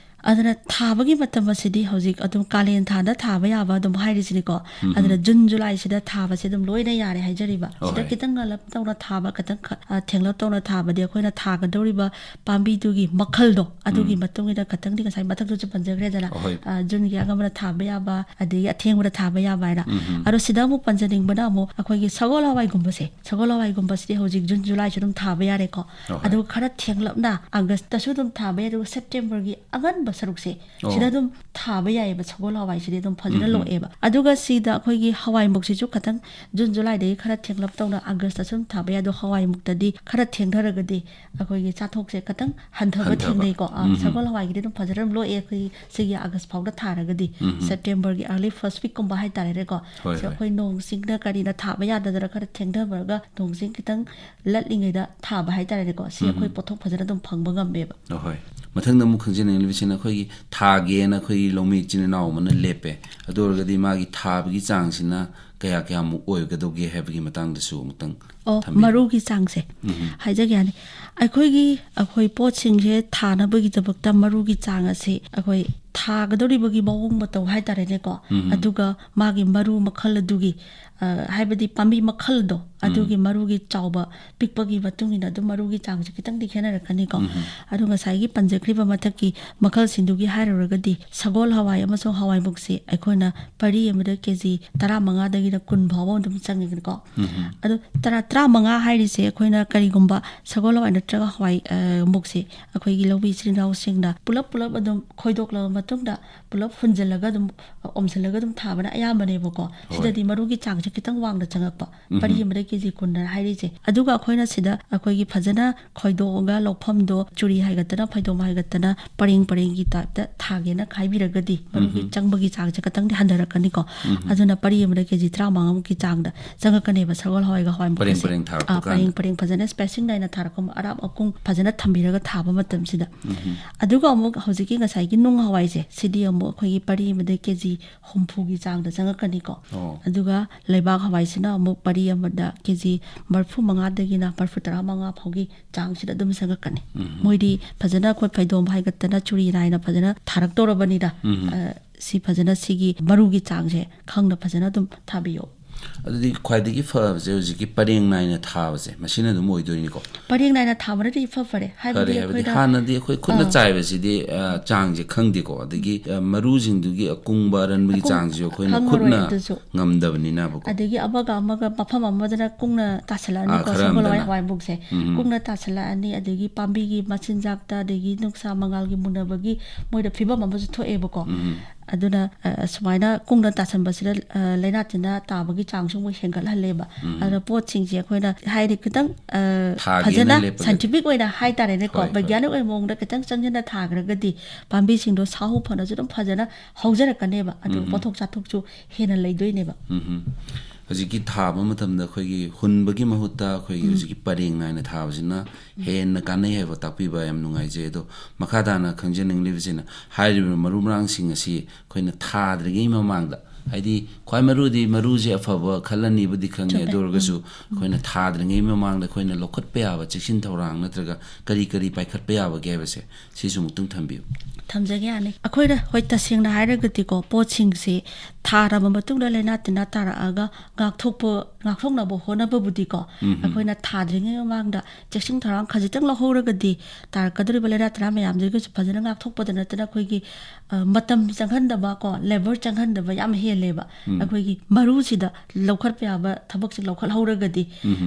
ꯑꯗꯨꯅ ꯊꯥꯕꯒꯤ ꯃꯇꯝ ꯑꯁꯤꯗꯤ ꯍꯧꯖꯤꯛ ꯑꯗꯨꯝ ꯀꯥꯂꯦꯟ ꯊꯥꯗ ꯊꯥꯕ ꯌꯥꯕ ꯑꯗꯨꯝ ꯍꯥꯏꯔꯤꯁꯤꯅꯤꯀꯣ꯫ ꯎꯝ꯫ ꯑꯗꯨꯅ ꯖꯨꯟ ꯖꯨꯂꯥꯏꯁꯤꯗ ꯊꯥꯕꯁꯦ ꯑꯗꯨꯝ ꯂꯣꯏꯅ ꯌꯥꯔꯦ ꯍꯥꯏꯖꯔꯤꯕ꯫ ꯁꯤꯗ ꯍꯣꯏ꯫ ꯈꯤꯇꯪ ꯉꯜꯂꯞ ꯇꯧꯅ ꯊꯥꯕ, ꯈꯤꯇꯪ ꯈ-, ꯑ, ꯊꯦꯡꯂꯞ ꯇꯧꯅ ꯊꯥꯕꯗꯤ ꯑꯩꯈꯣꯏꯅ ꯊꯥꯒꯗꯧꯔꯤꯕ ꯄꯥꯝꯕꯤꯗꯨꯒꯤ ꯃꯈꯜꯗꯣ ꯑꯗꯨꯒꯤ ꯎꯝ꯫ ꯃꯇꯨꯡ ꯏꯟꯅ ꯈꯤꯇꯪꯗꯤ ꯉꯁꯥꯏ ꯃꯊꯛꯇꯁꯨ ꯄꯟꯖꯈ꯭ꯔꯦꯗꯅ꯫ ꯍꯣꯏ꯫ ꯑ, ꯖꯨꯟꯒꯤ ꯑꯉꯟꯕꯗ ꯊꯥꯕ ꯌꯥꯕ, ꯑꯗꯒꯤ ꯑꯊꯦꯡꯕꯗ ꯊꯥꯕ ꯌꯥꯕ ꯍꯥꯏꯅ꯫ ꯎꯝ꯫ ꯑꯗꯣ ꯁꯤꯗ ꯑꯃꯨꯛ ꯄꯟꯖꯅꯤꯡꯕꯅ ꯑꯃꯨꯛ ꯑꯩꯈꯣꯏꯒꯤ ꯁꯒꯣꯜ ꯍꯋꯥꯏꯒꯨꯝꯕꯁꯦ, ꯁꯒꯣꯜ ꯍꯋꯥꯏꯒꯨꯝꯕꯁꯤꯗꯤ ꯍꯧꯖꯤꯛ ꯖꯨꯟ ꯖꯨꯂꯥꯏꯁꯨ ꯑꯗꯨꯝ ꯊꯥꯕ ꯌꯥꯔꯦꯀꯣ꯫ ꯍꯣꯏ꯫ ꯑꯗꯨꯒ ꯈꯔ ꯊꯦꯡꯂꯞꯅ ꯑꯥꯒꯁꯇꯁꯨ ꯑꯗꯨꯝ ꯊꯥꯕ ꯌꯥꯏ, ꯑꯗꯨꯒ ꯁꯦꯞꯇꯦꯝꯕꯔꯒꯤ ꯑꯉꯟꯕ ꯁꯔꯨꯛꯁꯦ ꯑꯣ꯫ ꯁꯤꯗ ꯑꯗꯨꯝ ꯊꯥꯕ ꯌꯥꯏꯑꯕ꯫ ꯁꯒꯣꯜ ꯍꯋꯥꯏꯁꯤꯗꯤ ꯑꯗꯨꯝ ꯐꯖꯅ ꯎꯝ꯫ ꯂꯣꯛꯑꯦꯕ꯫ ꯑꯗꯨꯒ ꯁꯤꯗ ꯑꯩꯈꯣꯏꯒꯤ ꯍꯋꯥꯏꯃꯨꯛꯁꯤꯁꯨ ꯈꯤꯇꯪ ꯖꯨꯟ ꯖꯨꯂꯥꯏꯗꯒꯤ ꯈꯔ ꯊꯦꯡꯂꯞ ꯇꯧꯅ ꯑꯥꯒꯁꯇꯁꯨ ꯑꯗꯨꯝ ꯊꯥꯕ ꯌꯥꯏ꯫ ꯑꯗꯣ ꯍꯋꯥꯏꯃꯨꯛꯇꯗꯤ ꯈꯔ ꯊꯦꯡꯊꯔꯒꯗꯤ ꯑꯩꯈꯣꯏꯒꯤ ꯆꯥꯊꯣꯛꯁꯦ ꯈꯤꯇꯪ ꯍꯟꯊꯕ ꯍꯟꯊꯕ꯫ ꯊꯦꯡꯅꯩꯀꯣ꯫ ꯑꯥ, ꯎꯝ꯫ ꯁꯒꯣꯜ ꯍꯋꯥꯏꯒꯤꯗꯤ ꯑꯗꯨꯝ ꯐꯖꯅ ꯑꯗꯨꯝ ꯂꯣꯛꯑꯦ ꯑꯩꯈꯣꯏ ꯁꯤꯒꯤ ꯑꯥꯒꯁ ꯐꯥꯎꯗ ꯊꯥꯔꯒꯗꯤ꯫ ꯎꯝ꯫ ꯁꯦꯞꯇꯦꯝꯕꯔꯒꯤ early first weekꯀꯨꯝꯕ ꯍꯥꯏꯇꯥꯔꯦꯅꯦꯀꯣ꯫ ꯍꯣꯏ, ꯁꯤ ꯍꯣꯏ꯫ ꯑꯩꯈꯣꯏ ꯅꯣꯡ ꯆꯤꯡꯅ ꯀꯔꯤꯅ ꯊꯥꯕ ꯌꯥꯗꯗꯅ ꯈꯔ ꯊꯦꯡꯊꯕꯔꯒ ꯅꯣꯡ ꯆꯤꯡ ꯈꯤꯇꯪ ꯂꯠꯂꯤꯉꯩꯗ ꯊꯥꯕ ꯍꯥꯏꯇꯥꯔꯦꯅꯦꯀꯣ꯫ ꯁꯤ ꯎꯝ꯫ ꯑꯩꯈꯣꯏ ꯄꯣꯠꯊꯣꯛ ꯐꯖꯅ ꯑꯗꯨꯝ ꯐꯪꯕ ꯉꯝꯃꯦꯕ꯫ ꯑꯍꯣꯏ꯫ ꯃꯊꯪꯗ ꯑꯃꯨꯛ ꯈꯪꯖꯅꯤꯡꯂꯤꯕꯁꯤꯅ ꯑꯩꯈꯣꯏꯒꯤ ꯊꯥꯒꯦꯅ ꯑꯩꯈꯣꯏꯒꯤ ꯂꯧꯃꯤ ꯏꯆꯤꯟ ꯏꯅꯥꯎ ꯑꯃꯅ ꯂꯦꯞꯄꯦ꯫ ꯑꯗꯨ ꯑꯣꯏꯔꯒꯗꯤ ꯃꯥꯒꯤ ꯊꯥꯕꯒꯤ ꯆꯥꯡꯁꯤꯅ ꯀꯌꯥ ꯀꯌꯥꯃꯨꯛ ꯑꯣꯏꯒꯗꯧꯒꯦ ꯍꯥꯏꯕꯒꯤ ꯃꯇꯥꯡꯗꯁꯨ ꯑꯃꯨꯛꯇꯪ ꯑꯣ, ꯊꯝꯕꯤꯌꯨ꯫ ꯃꯔꯨꯒꯤ ꯆꯥꯡꯁꯦ ꯎꯝ꯫ ꯍꯥꯏꯖꯒꯦ ꯌꯥꯅꯤ꯫ ꯑꯩꯈꯣꯏꯒꯤ, ꯑꯩꯈꯣꯏ ꯄꯣꯠꯁꯤꯡꯁꯦ ꯊꯥꯅꯕꯒꯤꯗꯃꯛꯇ ꯃꯔꯨꯒꯤ ꯆꯥꯡ ꯑꯁꯤ ꯑꯩꯈꯣꯏ ꯊꯥꯒꯗꯧꯔꯤꯕꯒꯤ ꯃꯑꯣꯡ ꯃꯇꯧ ꯍꯥꯏꯇꯥꯔꯦꯅꯦꯀꯣ꯫ ꯎꯝ꯫ ꯑꯗꯨꯒ ꯃꯥꯒꯤ ꯃꯔꯨ ꯃꯈꯜ ꯑꯗꯨꯒꯤ, ꯑ, ꯍꯥꯏꯕꯗꯤ ꯄꯥꯝꯕꯤ ꯃꯈꯜꯗꯣ ꯎꯝ꯫ ꯑꯗꯨꯒꯤ ꯃꯔꯨꯒꯤ ꯆꯥꯎꯕ ꯄꯤꯛꯄꯒꯤ ꯃꯇꯨꯡ ꯏꯟꯅ ꯑꯗꯨꯝ ꯃꯔꯨꯒꯤ ꯆꯥꯡꯁꯦ ꯈꯤꯇꯪꯗꯤ ꯈꯦꯠꯅꯔꯛꯀꯅꯤꯀꯣ꯫ ꯎꯝ꯫ ꯑꯗꯣ ꯉꯁꯥꯏꯒꯤ ꯄꯟꯖꯈ꯭ꯔꯤꯕ ꯃꯊꯛꯀꯤ ꯃꯈꯜꯁꯤꯡꯗꯨꯒꯤ ꯍꯥꯏꯔꯨꯔꯒꯗꯤ ꯁꯒꯣꯜ ꯍꯋꯥꯏ ꯑꯃꯁꯨꯡ ꯍꯋꯥꯏꯃꯨꯛꯁꯤ ꯑꯩꯈꯣꯏꯅ ꯄꯔꯤ ꯑꯃꯗ ꯀꯦ ꯖꯤ ꯇꯔꯥꯃꯉꯥꯗꯒꯤꯅ ꯀꯨꯟ ꯐꯥꯎꯕ ꯑꯗꯨꯝ ꯆꯪꯉꯦꯀꯣ꯫ ꯎꯝ꯫ ꯑꯗꯣ ꯇꯔꯥ, ꯇꯔꯥꯃꯉꯥ ꯍꯥꯏꯔꯤꯁꯦ ꯑꯩꯈꯣꯏꯅ ꯀꯔꯤꯒꯨꯝꯕ ꯁꯒꯣꯜ ꯍꯋꯥꯏ ꯅꯠꯇ꯭ꯔꯒ ꯍꯋꯥꯏ, ꯑ, ꯃꯨꯛꯁꯦ ꯑꯩꯈꯣꯏꯒꯤ ꯂꯧꯃꯤ ꯏꯆꯤꯜ ꯏꯅꯥꯎꯁꯤꯡꯅ ꯄꯨꯂꯞ ꯄꯨꯂꯞ ꯑꯗꯨꯝ ꯈꯣꯏꯗꯣꯛꯂꯕ ꯃꯇꯨꯡꯗ ꯄꯨꯂꯞ ꯍꯨꯟꯖꯤꯜꯂꯒ ꯑꯗꯨꯝ, ꯑ, ꯑꯣꯝꯁꯤꯜꯂꯒ ꯑꯗꯨꯝ ꯊꯥꯕꯅ ꯑꯌꯥꯝꯕꯅꯦꯕꯀꯣ꯫ ꯍꯣꯏ꯫ ꯁꯤꯗꯗꯤ ꯃꯔꯨꯒꯤ ꯆꯥꯡꯁꯦ ꯈꯤꯇꯪ ꯋꯥꯡꯅ ꯆꯪꯉꯛꯄ꯫ ꯎꯝ꯫ ꯄꯔꯤ ꯑꯃꯗ ꯀꯦ ꯖꯤ ꯀꯨꯟ ꯍꯥꯏꯔꯤꯁꯦ꯫ ꯑꯗꯨꯒ ꯑꯩꯈꯣꯏꯅ ꯁꯤꯗ ꯑꯩꯈꯣꯏꯒꯤ ꯐꯖꯅ ꯈꯣꯏꯗꯣꯛꯑꯒ ꯂꯧꯐꯝꯗꯣ ꯆꯨꯔꯤ ꯍꯥꯏꯒꯠꯇꯅ, ꯐꯩꯗꯣꯝ ꯍꯥꯏꯒꯠꯇꯅ ꯄꯔꯦꯡ ꯄꯔꯦꯡꯒꯤ ꯇꯥꯏꯞꯇ ꯊꯥꯒꯦꯅ ꯈꯥꯏꯕꯤꯔꯒꯗꯤ ꯃꯔꯨꯒꯤ ꯎꯝ꯫ ꯆꯪꯕꯒꯤ ꯆꯥꯡꯁꯦ ꯈꯤꯇꯪꯗꯤ ꯍꯟꯊꯔꯛꯀꯅꯤꯀꯣ꯫ ꯎꯝ꯫ ꯑꯗꯨꯅ ꯄꯔꯤ ꯑꯃꯗ ꯀꯦ ꯖꯤ ꯇꯔꯥꯃꯉꯥꯃꯨꯛꯀꯤ ꯆꯥꯡꯗ ꯆꯪꯉꯛꯀꯅꯦꯕ ꯁꯒꯣꯜ ꯍꯋꯥꯏꯒ ꯍꯋꯥꯏ ꯃꯨꯛꯀꯁꯦ꯫ ꯄꯔꯦꯡ ꯄꯔꯦꯡ ꯊꯥꯔꯛꯄ ꯑꯥ, ꯄꯔꯦꯡ ꯀꯥꯟꯗ꯫ ꯄꯔꯦꯡ ꯐꯖꯅ ꯁ꯭ꯄꯦꯁꯤꯡ ꯅꯥꯏꯅ ꯊꯥꯔꯛꯄ, ꯑꯔꯥꯞ ꯑꯀꯨꯡ ꯐꯖꯅ ꯊꯝꯕꯤꯔꯒ ꯊꯥꯕ ꯃꯇꯝꯁꯤꯗ꯫ ꯑꯗꯨꯒ ꯑꯃꯨꯛ ꯍꯧꯖꯤꯛꯀꯤ ꯉꯁꯥꯏꯒꯤ ꯅꯨꯡ ꯍꯋꯥꯏꯁꯦ, ꯁꯤꯗꯤ ꯑꯃꯨꯛ ꯑꯩꯈꯣꯏꯒꯤ ꯄꯔꯤ ꯑꯃꯗ ꯀꯦ ꯖꯤ ꯍꯨꯝꯐꯨꯒꯤ ꯆꯥꯡꯗ ꯆꯪꯉꯛꯀꯅꯤꯀꯣ꯫ ꯑꯣ꯫ ꯑꯗꯨꯒ ꯂꯩꯕꯥꯛ ꯍꯋꯥꯏꯁꯤꯅ ꯑꯃꯨꯛ ꯄꯔꯤ ꯑꯃꯗ ꯀꯦ ꯖꯤ ꯃꯔꯤꯐꯨ ꯃꯉꯥꯗꯒꯤꯅ ꯃꯔꯤꯐꯨ ꯇꯔꯥ ꯃꯉꯥ ꯐꯥꯎꯒꯤ ꯆꯥꯡꯁꯤꯗ ꯑꯗꯨꯝ ꯆꯪꯉꯛꯀꯅꯤ꯫ ꯃꯣꯏꯗꯤ ꯐꯖꯅ ꯑꯩꯈꯣꯏ ꯐꯩꯗꯣꯝ ꯍꯥꯏꯒꯠꯇꯅ ꯆꯨꯔꯤ ꯅꯥꯏꯅ ꯐꯖꯅ ꯊꯥꯔꯛꯇꯧꯔꯕꯅꯤꯅ, ꯑ, ꯁꯤ ꯐꯖꯅ ꯁꯤꯒꯤ ꯃꯔꯨꯒꯤ ꯆꯥꯡꯁꯦ ꯈꯪꯅ ꯐꯖꯅ ꯑꯗꯨꯝ ꯊꯥꯕꯤꯌꯣ꯫ ꯑꯗꯨꯗꯤ ꯈ꯭ꯋꯥꯏꯗꯒꯤ ꯐꯕꯁꯦ ꯍꯧꯖꯤꯛꯀꯤ ꯄꯔꯦꯡ ꯅꯥꯏꯅ ꯊꯥꯕꯁꯦ, ꯃꯁꯤꯅ ꯑꯗꯨꯝ ꯑꯣꯏꯗꯣꯏꯅꯤꯀꯣ? ꯄꯔꯦꯡ ꯅꯥꯏꯅ ꯊꯥꯕꯅꯗꯤ ꯏꯐ ꯐꯔꯦ꯫ ꯍꯥꯏꯕꯗꯤ ꯐꯔꯦ, ꯍꯥꯏꯕꯗꯤ ꯑꯩꯈꯣꯏꯅ ꯍꯥꯟꯅꯗꯤ ꯑꯩꯈꯣꯏ ꯈꯨꯠꯅ ꯑꯥ꯫ ꯆꯥꯏꯕꯁꯤꯗꯤ, ꯑ, ꯆꯥꯡꯁꯦ ꯈꯪꯗꯦꯀꯣ, ꯑꯗꯒꯤ, ꯑ, ꯃꯔꯨꯁꯤꯡꯗꯨꯒꯤ ꯑꯀꯨꯡꯕ ꯑꯔꯟꯕꯒꯤ ꯑꯀꯨꯡ-, ꯆꯥꯡꯁꯤꯁꯨ ꯑꯩꯈꯣꯏꯅ ꯈꯪꯉꯔꯣꯏ ꯈꯨꯠꯅ ꯑꯗꯨꯁꯨ꯫ ꯉꯝꯗꯕꯅꯤꯅꯕꯀꯣ꯫ ꯑꯗꯒꯤ ꯑꯃꯒ ꯑꯃꯒ ꯃꯐꯝ ꯑꯃꯗꯅ ꯀꯨꯡꯅ ꯇꯥꯁꯜꯂꯛꯑꯅꯤꯀꯣ, ꯑꯥ, ꯈꯔ ꯁꯒꯣꯜ ꯍꯋꯥꯏ ꯑꯃꯗꯅ꯫ ꯍꯋꯥꯏꯃꯨꯛꯁꯦ ꯎꯝ꯫ ꯀꯨꯡꯅ ꯇꯥꯁꯜꯂꯛꯑꯅꯤ, ꯑꯗꯒꯤ ꯄꯥꯝꯕꯤꯒꯤ ꯃꯆꯤꯟꯖꯥꯛꯇ, ꯑꯗꯒꯤ ꯅꯨꯡꯁꯥ ꯃꯉꯥꯜꯒꯤ ꯃꯨꯟꯅꯕꯒꯤ ꯃꯣꯏꯗ ꯐꯤꯕꯝ ꯑꯃꯁꯨ ꯊꯣꯛꯑꯦꯕꯀꯣ꯫ ꯎꯝ꯫ ꯑꯗꯨꯅ, ꯑ, ꯁꯨꯃꯥꯏꯅ ꯀꯨꯡꯅ ꯇꯥꯁꯟꯕꯁꯤꯗ, ꯑ, ꯂꯥꯏꯅꯥ ꯇꯤꯟꯅꯥ ꯇꯥꯕꯒꯤ ꯆꯥꯡꯁꯨ ꯑꯃꯨꯛ ꯍꯦꯟꯒꯠꯍꯜꯂꯦꯕ꯫ ꯑꯗꯨꯅ ꯄꯣꯠꯁꯤꯡꯁꯦ ꯑꯩꯈꯣꯏꯅ ꯍꯥꯏꯗꯤ ꯈꯤꯇꯪ, ꯑ, ꯊꯥꯒꯦꯅ ꯐꯖꯅ ꯂꯦꯞꯄꯒ꯫ ꯁꯥꯏꯟꯇꯤꯐꯤꯛ ꯑꯣꯏꯅ ꯍꯥꯏꯇꯥꯔꯦꯅꯦꯀꯣ, ꯍꯣꯏ, ꯍꯣꯏ꯫ ꯕꯩꯒ꯭ꯌꯥꯅꯤꯛ ꯑꯣꯏꯕ ꯃꯑꯣꯡꯗ ꯈꯤꯇꯪ ꯆꯪꯁꯤꯟꯅ ꯊꯥꯈ꯭ꯔꯒꯗꯤ ꯄꯥꯝꯕꯤꯁꯤꯡꯗꯣ ꯁꯥꯍꯧ ꯐꯅꯁꯨ ꯑꯗꯨꯝ ꯐꯖꯅ ꯍꯧꯖꯔꯛꯀꯅꯦꯕ꯫ ꯑꯗꯨꯒ ꯄꯣꯠꯊꯣꯛ ꯆꯥꯊꯣꯛꯁꯨ ꯍꯦꯟꯅ ꯂꯩꯗꯣꯏꯅꯦꯕ꯫ ꯎꯝ꯫ ꯍꯧꯖꯤꯛꯀꯤ ꯊꯥꯕ ꯃꯇꯝꯗ ꯑꯩꯈꯣꯏꯒꯤ ꯍꯨꯟꯕꯒꯤ ꯃꯍꯨꯠꯇ ꯑꯩꯈꯣꯏꯒꯤ ꯍꯧꯖꯤꯛꯀꯤ ꯄꯔꯦꯡ ꯅꯥꯏꯅ ꯊꯥꯕꯁꯤꯅ ꯍꯦꯟꯅ ꯀꯥꯟꯅꯩ ꯍꯥꯏꯕ ꯇꯥꯛꯄꯤꯕ ꯌꯥꯝ ꯅꯨꯡꯉꯥꯏꯖꯩ꯫ ꯑꯗꯣ ꯃꯈꯥ ꯇꯥꯅ ꯈꯪꯖꯅꯤꯡꯂꯤꯕꯁꯤꯅ, ꯍꯥꯏꯔꯤꯕ ꯃꯔꯨ ꯃꯔꯥꯡꯁꯤꯡ ꯑꯁꯤ ꯑꯩꯈꯣꯏꯅ ꯊꯥꯗ꯭ꯔꯤꯉꯩ ꯃꯃꯥꯡꯗ, ꯍꯥꯏꯗꯤ ꯈ꯭ꯋꯥꯏ ꯃꯔꯨꯗꯤ ꯃꯔꯨꯁꯦ ꯑꯐꯕ ꯈꯜꯂꯅꯤꯕꯨꯗꯤ ꯈꯪꯉꯦ, ꯆꯨꯝꯃꯦ꯫ ꯑꯗꯨ ꯑꯣꯏꯔꯒꯁꯨ ꯑꯩꯈꯣꯏꯅ ꯊꯥꯗ꯭ꯔꯤꯉꯩ ꯃꯃꯥꯡꯗ ꯑꯩꯈꯣꯏꯅ ꯂꯧꯈꯠꯄ ꯌꯥꯕ ꯆꯦꯛꯁꯤꯟ ꯊꯧꯔꯥꯡ ꯅꯠꯇ꯭ꯔꯒ ꯀꯔꯤ ꯀꯔꯤ ꯄꯥꯏꯈꯠꯄ ꯌꯥꯕꯒꯦ ꯍꯥꯏꯕꯁꯦ ꯁꯤꯁꯨ ꯑꯃꯨꯛꯇꯪ ꯊꯝꯕꯤꯌꯨ꯫ ꯊꯝꯖꯒꯦ ꯌꯥꯅꯤ꯫ ꯑꯩꯈꯣꯏꯅ, ꯍꯣꯏ, ꯇꯁꯦꯡꯅ ꯍꯥꯏꯔꯒꯗꯤꯀꯣ, ꯄꯣꯠꯁꯤꯡꯁꯦ ꯊꯥꯔꯕ ꯃꯇꯨꯡꯗ ꯂꯥꯏꯅꯥ ꯇꯤꯟꯅꯥ ꯇꯥꯔꯛꯑꯒ ꯉꯥꯛꯊꯣꯛꯄ, ꯉꯥꯛꯊꯣꯛꯅꯕ ꯍꯣꯠꯅꯕꯕꯨꯗꯤꯀꯣ, ꯑꯩꯈꯣꯏꯅ ꯊꯥꯗ꯭ꯔꯤꯉꯩ ꯃꯃꯥꯡꯗ ꯆꯦꯛꯁꯤꯟ ꯊꯧꯔꯥꯡ ꯈꯖꯤꯛꯇꯪ ꯂꯧꯍꯧꯔꯒꯗꯤ ꯇꯥꯔꯛꯀꯗꯧꯔꯤꯕ ꯂꯥꯏꯅꯥ ꯇꯤꯟꯅꯥ ꯃꯌꯥꯝꯗꯨꯒꯤꯁꯨ ꯐꯖꯅ ꯉꯥꯛꯊꯣꯛꯄꯗ ꯅꯠꯇꯅ ꯑꯩꯈꯣꯏꯒꯤ, ꯑ, ꯃꯇꯝ ꯆꯪꯍꯟꯗꯕ ꯀꯣ, ꯂꯦꯕꯔ ꯆꯪꯍꯟꯗꯕ ꯌꯥꯝ ꯍꯦꯜꯂꯦꯕ꯫ ꯑꯩꯈꯣꯏꯒꯤ ꯃꯔꯨꯁꯤꯗ ꯂꯧꯈꯠꯄ ꯌꯥꯕ ꯊꯕꯛꯁꯦ ꯂꯧꯈꯠꯍꯧꯔꯒꯗꯤ,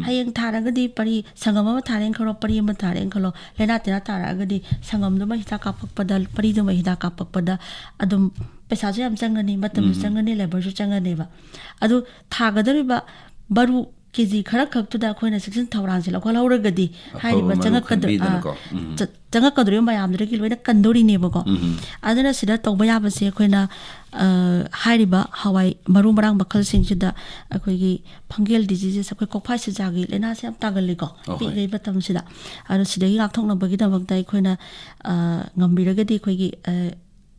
ꯍꯌꯦꯡ ꯊꯥꯔꯒꯗꯤ ꯄꯔꯤ, ꯁꯪꯒꯝ ꯑꯃ ꯊꯥꯔꯦꯅ ꯈꯜꯂꯣ, ꯄꯔꯤ ꯑꯃ ꯊꯥꯔꯦꯅ ꯈꯜꯂꯣ, ꯂꯥꯏꯅꯥ ꯇꯤꯟꯅꯥ ꯇꯥꯔꯛꯑꯒꯗꯤ ꯁꯪꯒꯝꯗꯨꯃ ꯍꯤꯗꯥꯛ ꯀꯥꯞꯄꯛꯄꯗ, ꯄꯔꯤꯗꯨꯃ ꯍꯤꯗꯥꯛ ꯀꯥꯞꯄꯛꯄꯗ ꯑꯗꯨꯝ ꯄꯩꯁꯥꯁꯨ ꯌꯥꯝ ꯆꯪꯒꯅꯤ, ꯃꯇꯝꯁꯨ ꯆꯪꯒꯅꯤ, ꯂꯦꯕꯔꯁꯨ ꯆꯪꯒꯅꯦꯕ꯫ ꯑꯗꯨ ꯊꯥꯒꯗꯧꯔꯤꯕ ꯃꯔꯨ ꯀꯦ ꯖꯤ ꯈꯔ ꯈꯛꯇꯨꯗ ꯑꯩꯈꯣꯏꯅ ꯆꯦꯛꯁꯤꯟ ꯊꯧꯔꯥꯡꯁꯦ ꯂꯧꯈꯠꯍꯧꯔꯒꯗꯤ, ꯑꯐꯕ ꯍꯥꯏꯔꯤꯕ ꯃꯔꯨ ꯆꯪꯉꯛꯀꯗ- ꯈꯟꯕꯤꯗꯅꯀꯣ꯫ ꯎꯝ꯫ ꯆ- ꯆꯪꯉꯛꯀꯗꯧꯔꯤꯕ ꯃꯌꯥꯝꯗꯨꯗꯒꯤ ꯂꯣꯏꯅ ꯀꯟꯗꯧꯔꯤꯅꯦꯕꯀꯣ꯫ ꯎꯝ꯫ ꯑꯗꯨꯅ ꯁꯤꯗ ꯇꯧꯕ ꯌꯥꯕꯁꯦ ꯑꯩꯈꯣꯏꯅ, ꯑ, ꯍꯥꯏꯔꯤꯕ ꯍꯋꯥꯏ ꯃꯔꯨ ꯃꯔꯥꯡ ꯃꯈꯜꯁꯤꯡꯁꯤꯗ ꯑꯩꯈꯣꯏꯒꯤ fungal diseases, ꯑꯩꯈꯣꯏ ꯀꯣꯛꯐꯥꯏ ꯁꯤꯖꯥꯒꯤ ꯂꯥꯏꯅꯥꯁꯦ ꯌꯥꯝ ꯇꯥꯒꯜꯂꯤꯀꯣ, ꯑꯣ, ꯍꯣꯏ꯫ ꯄꯤꯛꯂꯤꯉꯩ ꯃꯇꯝꯁꯤꯗ꯫ ꯑꯗꯣ ꯁꯤꯗꯒꯤ ꯉꯥꯛꯊꯣꯛꯅꯕꯒꯤꯗꯃꯛꯇ ꯑꯩꯈꯣꯏꯅ, ꯑ, ꯉꯝꯕꯤꯔꯒꯗꯤ ꯑꯩꯈꯣꯏꯒꯤ, ꯑ,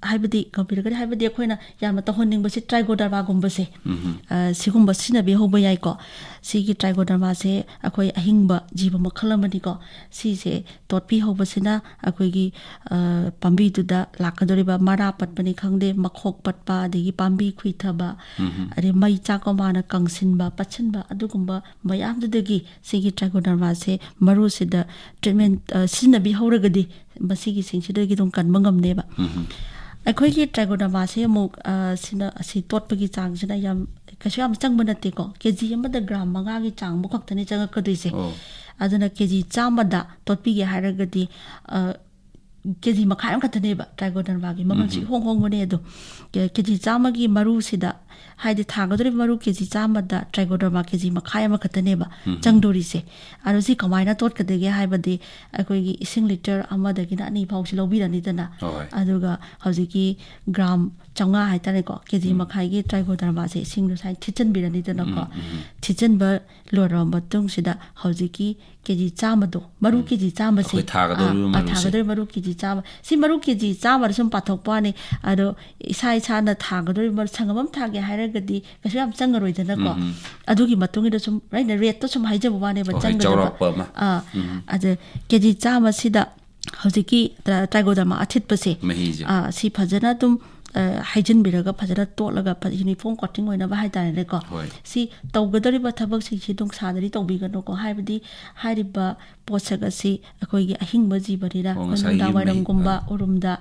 ꯍꯥꯏꯕꯗꯤ ꯉꯝꯕꯤꯔꯒꯗꯤ ꯍꯥꯏꯕꯗꯤ ꯑꯩꯈꯣꯏꯅ ꯌꯥꯝꯅ ꯇꯧꯍꯟꯅꯤꯡꯕꯁꯤ trichodermaꯒꯨꯝꯕꯁꯦ, ꯎꯝ꯫ ꯑ, ꯁꯤꯒꯨꯝꯕ ꯁꯤꯖꯤꯟꯅꯕꯤꯍꯧꯕ ꯌꯥꯏꯀꯣ꯫ ꯁꯤꯒꯤ trichodermaꯁꯦ ꯑꯩꯈꯣꯏ ꯑꯍꯤꯡꯕ ꯖꯤꯕ ꯃꯈꯜ ꯑꯃꯅꯤꯀꯣ꯫ ꯁꯤꯁꯦ ꯇꯣꯠꯄꯤꯍꯧꯕꯁꯤꯅ ꯑꯩꯈꯣꯏꯒꯤ, ꯑ, ꯄꯥꯝꯕꯤꯗꯨꯗ ꯂꯥꯛꯀꯗꯧꯔꯤꯕ ꯃꯔꯥ ꯄꯠꯄꯅꯤ ꯈꯪꯗꯦ, ꯃꯈꯣꯛ ꯄꯠꯄ, ꯑꯗꯒꯤ ꯄꯥꯝꯕꯤ ꯈꯨꯏꯊꯕ, ꯎꯝ꯫ ꯑꯗꯩ ꯃꯩ ꯆꯥꯛꯄ ꯃꯥꯅ ꯀꯪꯁꯤꯟꯕ, ꯄꯠꯁꯤꯟꯕ, ꯑꯗꯨꯒꯨꯝꯕ ꯃꯌꯥꯝꯗꯨꯗꯒꯤ ꯁꯤꯒꯤ trichodermaꯁꯦ ꯃꯔꯨꯁꯤꯗ treatment, ꯑ, ꯁꯤꯖꯤꯟꯅꯕꯤꯍꯧꯔꯒꯗꯤ ꯃꯁꯤꯒꯤꯁꯤꯡꯁꯤꯗꯒꯤ ꯑꯗꯨꯝ ꯀꯟꯕ ꯉꯝꯅꯦꯕ꯫ ꯎꯝ꯫ ꯑꯩꯈꯣꯏꯒꯤ trichodermaꯁꯦ ꯑꯃꯨꯛ, ꯑ, ꯁꯤꯅ, ꯑꯁꯤ ꯇꯣꯠꯄꯒꯤ ꯆꯥꯡꯁꯤꯅ ꯌꯥꯝ, ꯀꯩꯁꯨ ꯌꯥꯝ ꯆꯪꯕ ꯅꯠꯇꯦꯀꯣ꯫ ꯀꯦ ꯖꯤ ꯑꯃꯗ gram ꯃꯉꯥꯒꯤ ꯆꯥꯡꯃꯨꯛ ꯈꯛꯇꯅꯤ ꯆꯪꯉꯛꯀꯗꯣꯏꯁꯦ꯫ ꯑꯣ꯫ ꯑꯗꯨꯅ ꯀꯦ ꯖꯤ ꯆꯥꯝꯃꯗ ꯇꯣꯠꯄꯤꯒꯦ ꯍꯥꯏꯔꯒꯗꯤ, ꯑ, ꯀꯦ ꯖꯤ ꯃꯈꯥꯏ ꯑꯃꯈꯛꯇꯅꯦꯕ trichodermaꯒꯤ ꯃꯃꯜꯁꯤ ꯎꯝ꯫ ꯏꯍꯣꯡ ꯍꯣꯡꯕꯅꯦ꯫ ꯑꯗꯣ ꯀꯦ-, ꯀꯦ ꯖꯤ ꯆꯥꯝꯃꯒꯤ ꯃꯔꯨꯁꯤꯗ, ꯍꯥꯏꯗꯤ ꯊꯥꯒꯗꯧꯔꯤꯕ ꯃꯔꯨ ꯀꯦ ꯖꯤ ꯆꯥꯝꯃꯗ trichoderma ꯀꯦ ꯖꯤ ꯃꯈꯥꯏ ꯑꯃꯈꯛꯇꯅꯦꯕ ꯎꯝ꯫ ꯆꯪꯗꯣꯔꯤꯁꯦ꯫ ꯑꯗꯣ ꯁꯤ ꯀꯃꯥꯏꯅ ꯇꯣꯠꯀꯗꯒꯦ ꯍꯥꯏꯕꯗꯤ, ꯑꯩꯈꯣꯏꯒꯤ ꯏꯁꯤꯡ litre ꯑꯃꯗꯒꯤꯅ ꯑꯅꯤ ꯐꯥꯎꯁꯤ ꯂꯧꯕꯤꯔꯅꯤꯗꯅ꯫ ꯍꯣꯏ, ꯍꯣꯏ꯫ ꯑꯗꯨꯒ ꯍꯧꯖꯤꯛꯀꯤ gram ꯆꯥꯝꯃꯉꯥ ꯍꯥꯏꯇꯥꯔꯦꯀꯣ, ꯀꯦ ꯖꯤ ꯎꯝ꯫ ꯃꯈꯥꯏꯒꯤ trichodermaꯁꯦ ꯏꯁꯤꯡꯗꯣ ꯁꯨꯃꯥꯏꯅ ꯊꯤꯠꯆꯟꯕꯤꯔꯅꯤꯗꯅꯀꯣ꯫ ꯎꯝ, ꯎꯝ꯫ ꯊꯤꯠꯆꯟꯕ ꯂꯣꯏꯔꯕ ꯃꯇꯨꯡꯁꯤꯗ ꯍꯧꯖꯤꯛꯀꯤ ꯀꯦ ꯖꯤ ꯆꯥꯝꯃꯗꯣ, ꯃꯔꯨ ꯎꯝ꯫ ꯀꯦ ꯖꯤ ꯆꯥꯝꯃꯁꯦ, ꯑꯩꯈꯣꯏ ꯊꯥꯒꯗꯧꯔꯤꯕ ꯑꯥ, ꯑꯥ, ꯃꯔꯨꯁꯦ꯫ ꯊꯥꯒꯗꯧꯔꯤꯕ ꯃꯔꯨ ꯀꯦ ꯖꯤ ꯆꯥꯝꯃ, ꯁꯤ ꯃꯔꯨ ꯀꯦ ꯖꯤ ꯆꯥꯝꯃꯗ ꯁꯨꯝ ꯄꯥꯊꯣꯛꯄ ꯋꯥꯅꯤ꯫ ꯑꯗꯣ ꯏꯁꯥ ꯏꯁꯥꯅ ꯊꯥꯒꯗꯧꯔꯤꯕ ꯃꯔꯨ, ꯁꯪꯒꯝ ꯑꯃ ꯊꯥꯒꯦ ꯍꯥꯏꯔꯒꯗꯤ ꯀꯩꯁꯨ ꯌꯥꯝ ꯆꯪꯉꯔꯣꯏꯗꯅꯀꯣ꯫ ꯎꯝ, ꯎꯝ꯫ ꯑꯗꯨꯒꯤ ꯃꯇꯨꯡ ꯏꯟꯅ ꯁꯨꯝ ꯑꯩꯅ rateꯇꯣ ꯁꯨꯝ ꯍꯥꯏꯖꯕ ꯋꯥꯅꯦꯕ, ꯍꯣꯏ, ꯆꯪꯒꯗꯕ꯫ ꯆꯥꯎꯔꯥꯛꯄ ꯑꯃ꯫ ꯑꯥ, ꯎꯝ꯫ ꯑꯗ ꯀꯦ ꯖꯤ ꯆꯥꯝꯃꯁꯤꯗ ꯍꯧꯖꯤꯛꯀꯤ ꯇ꯭ꯔ-, trichoderma ꯑꯊꯤꯠꯄꯁꯦ, ꯃꯍꯤꯁꯦ꯫ ꯑꯥ, ꯁꯤ ꯐꯖꯅ ꯑꯗꯨꯝ, ꯑ, ꯍꯩꯖꯤꯟꯕꯤꯔꯒ ꯐꯖꯅ ꯇꯣꯠꯂꯒ ꯐ-, uniform coating ꯑꯣꯏꯅꯕ ꯍꯥꯏꯇꯥꯔꯦꯅꯦꯀꯣ꯫ ꯍꯣꯏ꯫ ꯁꯤ ꯇꯧꯒꯗꯧꯔꯤꯕ ꯊꯕꯛꯁꯤꯡꯁꯤ ꯅꯨꯡꯁꯥꯗꯗꯤ ꯇꯧꯕꯤꯒꯅꯨꯀꯣ, ꯍꯥꯏꯕꯗꯤ ꯍꯥꯏꯔꯤꯕ ꯄꯣꯠꯁꯛ ꯑꯁꯤ ꯑꯩꯈꯣꯏꯒꯤ ꯑꯍꯤꯡꯕ ꯖꯤꯕꯅꯤꯅ ꯑꯣ, ꯑꯩꯈꯣꯏ ꯉꯁꯥꯏꯒꯤ ꯅꯨꯡꯗꯥꯡ ꯋꯥꯏꯔꯝꯒꯨꯝꯕ ꯃꯩ, ꯑꯥ꯫ ꯎꯔꯨꯝꯗ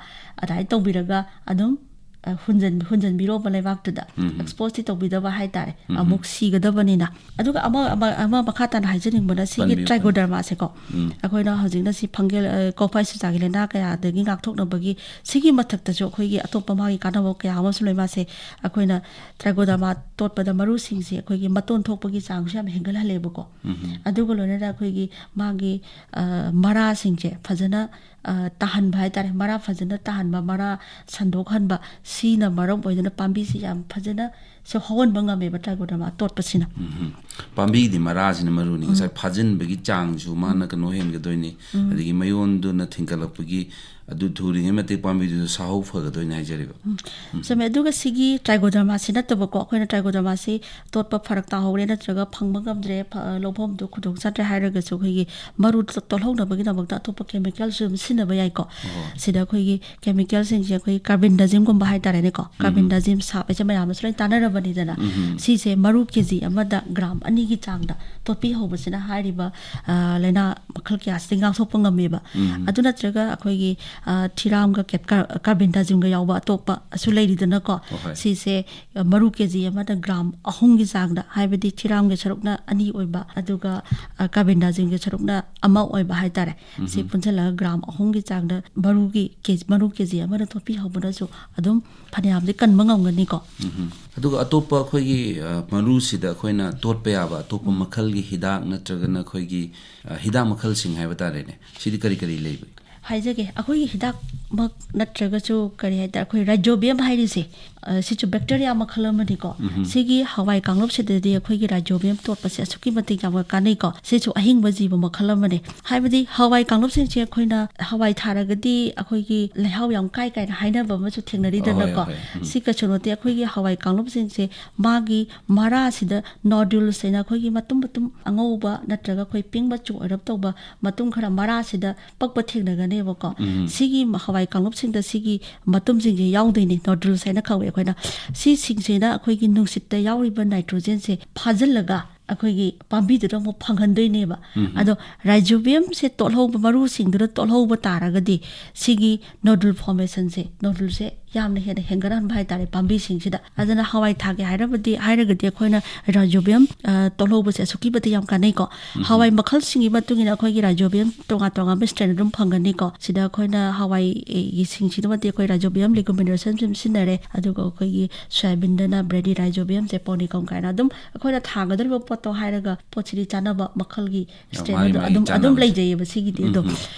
ꯑꯗꯨꯃꯥꯏꯅ ꯇꯧꯕꯤꯔꯒ ꯑꯗꯨꯝ ꯑ, ꯍꯨꯟꯖꯟ-, ꯍꯨꯟꯖꯟꯕꯤꯔꯣꯕ ꯂꯩꯕꯥꯛꯇꯨꯗ꯫ ꯎꯝ꯫ Exposeꯇꯤ ꯇꯧꯕꯤꯗꯕ ꯍꯥꯏꯇꯥꯔꯦ꯫ ꯎꯝ꯫ ꯑꯃꯨꯛ ꯁꯤꯒꯗꯕꯅꯤꯅ꯫ ꯑꯗꯨꯒ ꯑꯃ, ꯑꯃ, ꯑꯃ ꯃꯈꯥ ꯇꯥꯅ ꯍꯥꯏꯖꯅꯤꯡꯕꯅ ꯁꯤꯒꯤ ꯄꯟꯕꯤꯌꯨ, ꯄꯟꯕꯤꯌꯨ꯫ Trichodermaꯁꯦꯀꯣ꯫ ꯎꯝ꯫ ꯑꯩꯈꯣꯏꯅ ꯍꯧꯖꯤꯛꯅ ꯁꯤ fungal, ꯑ, ꯀꯣꯛꯐꯥꯏ ꯁꯨꯖꯥꯒꯤ ꯂꯥꯏꯅꯥ ꯀꯌꯥꯗꯒꯤ ꯉꯥꯛꯊꯣꯛꯅꯕꯒꯤ ꯁꯤꯒꯤ ꯃꯊꯛꯇꯁꯨ ꯑꯩꯈꯣꯏꯒꯤ ꯑꯇꯣꯞꯄ ꯃꯥꯒꯤ ꯀꯥꯟꯅꯕ ꯀꯌꯥ ꯑꯃꯁꯨ ꯂꯩ꯫ ꯃꯥꯁꯦ ꯑꯩꯈꯣꯏꯅ Trichoderma ꯇꯣꯠꯄꯗ ꯃꯔꯨꯁꯤꯡꯁꯦ ꯑꯩꯈꯣꯏꯒꯤ ꯃꯇꯣꯟ ꯊꯣꯛꯄꯒꯤ ꯆꯥꯡꯁꯨ ꯌꯥꯝ ꯍꯦꯟꯒꯠꯍꯜꯂꯦꯕꯀꯣ꯫ ꯎꯝ꯫ ꯑꯗꯨꯒ ꯂꯣꯏꯅꯅ ꯑꯩꯈꯣꯏꯒꯤ ꯃꯥꯒꯤ, ꯑ, ꯃꯔꯥꯁꯤꯡꯁꯦ ꯐꯖꯅ, ꯑ, ꯇꯥꯍꯟꯕ ꯍꯥꯏꯇꯥꯔꯦ, ꯃꯔꯥ ꯐꯖꯅ ꯇꯥꯍꯟꯕ, ꯃꯔꯥ ꯁꯟꯗꯣꯛꯍꯟꯕ, ꯁꯤꯅ ꯃꯔꯝ ꯑꯣꯏꯗꯨꯅ ꯄꯥꯝꯕꯤꯁꯤ ꯌꯥꯝ ꯐꯖꯅ ꯁꯨ ꯍꯧꯍꯟꯕ ꯉꯝꯃꯦꯕ Trichoderma ꯇꯣꯠꯄꯁꯤꯅ꯫ ꯎꯝ꯫ ꯄꯥꯝꯕꯤꯒꯤꯗꯤ ꯃꯔꯥꯁꯤꯅ ꯃꯔꯨꯅꯤ꯫ ꯎꯝ꯫ ꯉꯁꯥꯏ ꯐꯥꯖꯤꯟꯕꯒꯤ ꯆꯥꯡꯁꯨ ꯃꯥꯅ ꯎꯝ꯫ ꯀꯩꯅꯣ ꯍꯦꯟꯒꯗꯣꯏꯅꯤ꯫ ꯎꯝ꯫ ꯑꯗꯒꯤ ꯃꯌꯣꯟꯗꯨꯅ ꯊꯤꯡꯀꯠꯂꯛꯄꯒꯤ ꯑꯗꯨ ꯊꯨꯔꯤꯉꯩ ꯃꯇꯤꯛ ꯄꯥꯝꯕꯤꯗꯨꯁꯨ ꯁꯥꯍꯧ ꯐꯒꯗꯣꯏꯅꯤ ꯍꯥꯏꯖꯔꯤꯕ꯫ ꯎꯝ꯫ ꯎꯝ꯫ ꯆꯨꯝꯃꯦ꯫ ꯑꯗꯨꯒ ꯁꯤꯒꯤ Trichodermaꯁꯤ ꯅꯠꯇꯕꯀꯣ, ꯑꯩꯈꯣꯏꯅ Trichodermaꯁꯤ ꯇꯣꯠꯄ ꯐꯔꯛ ꯇꯥꯍꯧꯔꯦ ꯅꯠꯇ꯭ꯔꯒ ꯐꯪꯕ ꯉꯝꯗ꯭ꯔꯦ, ꯐ-, ꯂꯧꯐꯝꯗꯨ ꯈꯨꯗꯣꯡ ꯆꯥꯗ꯭ꯔꯦ ꯍꯥꯏꯔꯒꯁꯨ ꯑꯩꯈꯣꯏꯒꯤ ꯃꯔꯨ ꯇꯣ-, ꯇꯣꯜꯍꯧꯅꯕꯒꯤꯗꯃꯛꯇ ꯑꯇꯣꯞꯄ chemicalꯁꯨ ꯑꯗꯨꯝ ꯁꯤꯖꯤꯟꯅꯕ ꯌꯥꯏꯀꯣ꯫ ꯑꯣ꯫ ꯁꯤꯗ ꯑꯩꯈꯣꯏꯒꯤ chemicalꯁꯤꯡꯁꯦ ꯑꯩꯈꯣꯏ carbendazimꯒꯨꯝꯕ ꯍꯥꯏꯇꯥꯔꯦꯅꯦꯀꯣ꯫ ꯎꯝ꯫ Carbendazim ꯁꯥꯞ ꯍꯥꯏꯁꯦ ꯃꯌꯥꯝꯅꯁꯨ ꯂꯣꯏ ꯇꯥꯟꯅꯔꯕꯅꯤꯗꯅ꯫ ꯎꯝ꯫ ꯁꯤꯁꯦ ꯃꯔꯨ ꯀꯦꯖꯤ ꯑꯃꯗ gram ꯑꯅꯤꯒꯤ ꯆꯥꯡꯗ ꯇꯣꯠꯄꯤꯍꯧꯕꯁꯤꯅ ꯍꯥꯏꯔꯤꯕ, ꯑ, ꯂꯥꯏꯅꯥ ꯃꯈꯜ ꯀꯌꯥꯁꯤꯗꯒꯤ ꯉꯥꯛꯊꯣꯛꯄ ꯉꯝꯃꯦꯕ꯫ ꯎꯝ꯫ ꯑꯗꯨ ꯅꯠꯇ꯭ꯔꯒ ꯑꯩꯈꯣꯏꯒꯤ, ꯑ, ꯊꯤꯔꯥꯝꯒ ꯀꯦꯠ-, ꯀꯥꯔ-, carbendazimꯒ ꯌꯥꯎꯕ ꯑꯇꯣꯞꯄꯁꯨ ꯂꯩꯔꯤꯗꯅꯀꯣ꯫ ꯍꯣꯏ, ꯍꯣꯏ꯫ ꯁꯤꯁꯦ ꯃꯔꯨ ꯀꯦꯖꯤ ꯑꯃꯗ gram ꯑꯍꯨꯝꯒꯤ ꯆꯥꯡꯗ, ꯍꯥꯏꯕꯗꯤ ꯊꯤꯔꯥꯝꯒꯤ ꯁꯔꯨꯛꯅ ꯑꯅꯤ ꯑꯣꯏꯕ, ꯑꯗꯨꯒ, ꯑ, carbendazimꯒꯤ ꯁꯔꯨꯛꯅ ꯑꯃ ꯑꯣꯏꯕ ꯍꯥꯏꯇꯥꯔꯦ꯫ ꯁꯤ ꯎꯝ꯫ ꯄꯨꯟꯁꯤꯜꯂꯒ gram ꯑꯍꯨꯝꯒꯤ ꯆꯥꯡꯗ ꯃꯔꯨꯒꯤ ꯀꯦ-, ꯃꯔꯨ ꯀꯦꯖꯤ ꯑꯃꯗ ꯇꯣꯠꯄꯤꯍꯧꯕꯅꯁꯨ ꯑꯗꯨꯝ ꯐꯅꯌꯥꯝꯗꯤ ꯀꯟꯕ ꯉꯝꯒꯅꯤꯀꯣ꯫ ꯎꯝ꯫ ꯑꯗꯨꯒ ꯑꯇꯣꯞꯄ ꯑꯩꯈꯣꯏꯒꯤ, ꯑ, ꯃꯔꯨꯁꯤꯗ ꯑꯩꯈꯣꯏꯅ ꯇꯣꯠꯄ ꯌꯥꯕ ꯑꯇꯣꯞꯄ ꯎꯝ꯫ ꯃꯈꯜꯒꯤ ꯍꯤꯗꯥꯛ ꯅꯠꯇ꯭ꯔꯒꯅ ꯑꯩꯈꯣꯏꯒꯤ, ꯑ, ꯍꯤꯗꯥꯛ ꯃꯈꯜꯁꯤꯡ ꯍꯥꯏꯕ ꯇꯥꯔꯦꯅꯦ, ꯁꯤꯗꯤ ꯀꯔꯤ ꯀꯔꯤ ꯂꯩꯕꯒꯦ? ꯍꯥꯏꯖꯒꯦ, ꯑꯩꯈꯣꯏꯒꯤ ꯍꯤꯗꯥꯛꯃꯛ ꯅꯠꯇ꯭ꯔꯒꯁꯨ ꯀꯔꯤ ꯍꯥꯏꯇꯥꯔꯦ, ꯑꯩꯈꯣꯏ rhizobium ꯍꯥꯏꯔꯤꯁꯦ, ꯑ, ꯁꯤꯁꯨ bacteria ꯃꯈꯜ ꯑꯃꯅꯤꯀꯣ꯫ ꯎꯝ꯫ ꯁꯤꯒꯤ ꯍꯋꯥꯏ ꯀꯥꯡꯂꯨꯞꯁꯤꯗꯗꯤ ꯑꯩꯈꯣꯏꯒꯤ rhizobium ꯇꯣꯠꯄꯁꯦ ꯑꯁꯨꯛꯀꯤ ꯃꯇꯤꯛ ꯌꯥꯝꯅ ꯀꯥꯟꯅꯩꯀꯣ꯫ ꯁꯤꯁꯨ ꯑꯍꯤꯡꯕ ꯖꯤꯕ ꯃꯈꯜ ꯑꯃꯅꯤ꯫ ꯍꯥꯏꯕꯗꯤ ꯍꯋꯥꯏ ꯀꯥꯡꯂꯨꯞꯁꯤꯡꯁꯦ ꯑꯩꯈꯣꯏꯅ ꯍꯋꯥꯏ ꯊꯥꯔꯒꯗꯤ ꯑꯩꯈꯣꯏꯒꯤ ꯂꯩꯍꯥꯎ ꯌꯥꯝ ꯀꯥꯏ ꯀꯥꯏꯅ ꯍꯥꯏꯅꯕ ꯑꯃꯁꯨ ꯊꯦꯡꯅꯔꯤꯗꯅꯀꯣ꯫ ꯍꯣꯏ, ꯍꯣꯏ, ꯎꯝ꯫ ꯁꯤ ꯀꯩꯁꯨ ꯅꯠꯇꯦ, ꯑꯩꯈꯣꯏꯒꯤ ꯍꯋꯥꯏ ꯀꯥꯡꯂꯨꯞꯁꯤꯡꯁꯦ ꯃꯥꯒꯤ ꯃꯔꯥꯁꯤꯗ nodules ꯍꯥꯏꯅ ꯑꯩꯈꯣꯏꯒꯤ ꯃꯇꯨꯝ ꯃꯇꯨꯝ ꯑꯉꯧꯕ ꯅꯠꯇ꯭ꯔꯒ ꯑꯩꯈꯣꯏ pink ꯃꯆꯨ ꯑꯣꯏꯔꯞ ꯇꯧꯕ ꯃꯇꯨꯝ ꯈꯔ ꯃꯔꯥꯁꯤꯗ ꯄꯛꯄ ꯊꯦꯡꯅꯒꯅꯦꯕꯀꯣ꯫ ꯎꯝ꯫ ꯁꯤꯒꯤ ꯍꯋꯥꯏ ꯀꯥꯡꯂꯨꯞꯁꯤꯡꯗ ꯁꯤꯒꯤ ꯃꯇꯨꯝꯁꯤꯡꯁꯦ ꯌꯥꯎꯗꯣꯏꯅꯤ, nodules ꯍꯥꯏꯅ ꯀꯧꯋꯦ ꯑꯩꯈꯣꯏꯅ꯫ ꯁꯤꯁꯤꯡꯁꯤꯅ ꯑꯩꯈꯣꯏꯒꯤ ꯅꯨꯡꯁꯤꯠꯇ ꯌꯥꯎꯔꯤꯕ nitrogenꯁꯦ ꯐꯥꯖꯤꯜꯂꯒ ꯑꯩꯈꯣꯏꯒꯤ ꯄꯥꯝꯕꯤꯗꯨꯗ ꯑꯃꯨꯛ ꯐꯪꯍꯟꯗꯣꯏꯅꯦꯕ꯫ ꯎꯝ꯫ ꯑꯗꯣ rhizobiumꯁꯦ ꯇꯣꯠꯍꯧꯕ, ꯃꯔꯨꯁꯤꯡꯗꯨꯗ ꯇꯣꯠꯍꯧꯕ ꯇꯥꯔꯒꯗꯤ ꯁꯤꯒꯤ nodule formationꯁꯦ, noduleꯁꯦ ꯌꯥꯝꯅ ꯍꯦꯟꯅ ꯍꯦꯟꯒꯠꯍꯟꯕ ꯍꯥꯏꯇꯥꯔꯦ ꯄꯥꯝꯕꯤꯁꯤꯡꯁꯤꯗ꯫ ꯑꯗꯨꯅ ꯍꯋꯥꯏ ꯊꯥꯒꯦ ꯍꯥꯏꯔꯕꯗꯤ, ꯍꯥꯏꯔꯒꯗꯤ ꯑꯩꯈꯣꯏꯅ rhizobium, ꯑ, ꯇꯣꯠꯍꯧꯕꯁꯦ ꯑꯁꯨꯛꯀꯤ ꯃꯇꯤꯛ ꯌꯥꯝ ꯀꯥꯟꯅꯩꯀꯣ꯫ ꯍꯋꯥꯏ ꯃꯈꯜꯁꯤꯡꯒꯤ ꯃꯇꯨꯡ ꯏꯟꯅ ꯑꯩꯈꯣꯏꯒꯤ rhizobium ꯇꯣꯉꯥꯟ ꯇꯣꯉꯥꯟꯕ strain ꯑꯗꯨꯝ ꯐꯪꯒꯅꯤꯀꯣ꯫ ꯁꯤꯗ ꯑꯩꯈꯣꯏꯅ ꯍꯋꯥꯏꯒꯤ ꯁꯤꯡꯁꯤꯗ ꯃꯇꯤꯛ ꯑꯩꯈꯣꯏ rhizobium leguminosaꯁꯨ ꯑꯗꯨꯝ ꯁꯤꯖꯤꯟꯅꯔꯦ, ꯑꯗꯨꯒ ꯑꯩꯈꯣꯏꯒꯤ soyabeanꯗꯅ Brady's rhizobium, Saponicum ꯀꯥꯏꯅ ꯑꯗꯨꯝ ꯑꯩꯈꯣꯏꯅ ꯊꯥꯒꯗꯧꯔꯤꯕ ꯄꯣꯠꯇꯣ ꯍꯥꯏꯔꯒ ꯄꯣꯠꯁꯤꯗꯤ ꯆꯥꯅꯕ ꯃꯈꯜꯒꯤ strain ꯃꯥꯒꯤ ꯑꯗꯨ ꯃꯥꯒꯤ ꯑꯗꯨꯝ, ꯑꯗꯨꯝ ꯆꯥꯅꯕꯁꯦ꯫ ꯂꯩꯖꯩꯌꯦꯕ ꯁꯤꯒꯤꯗꯤ ꯑꯗꯨꯝ꯫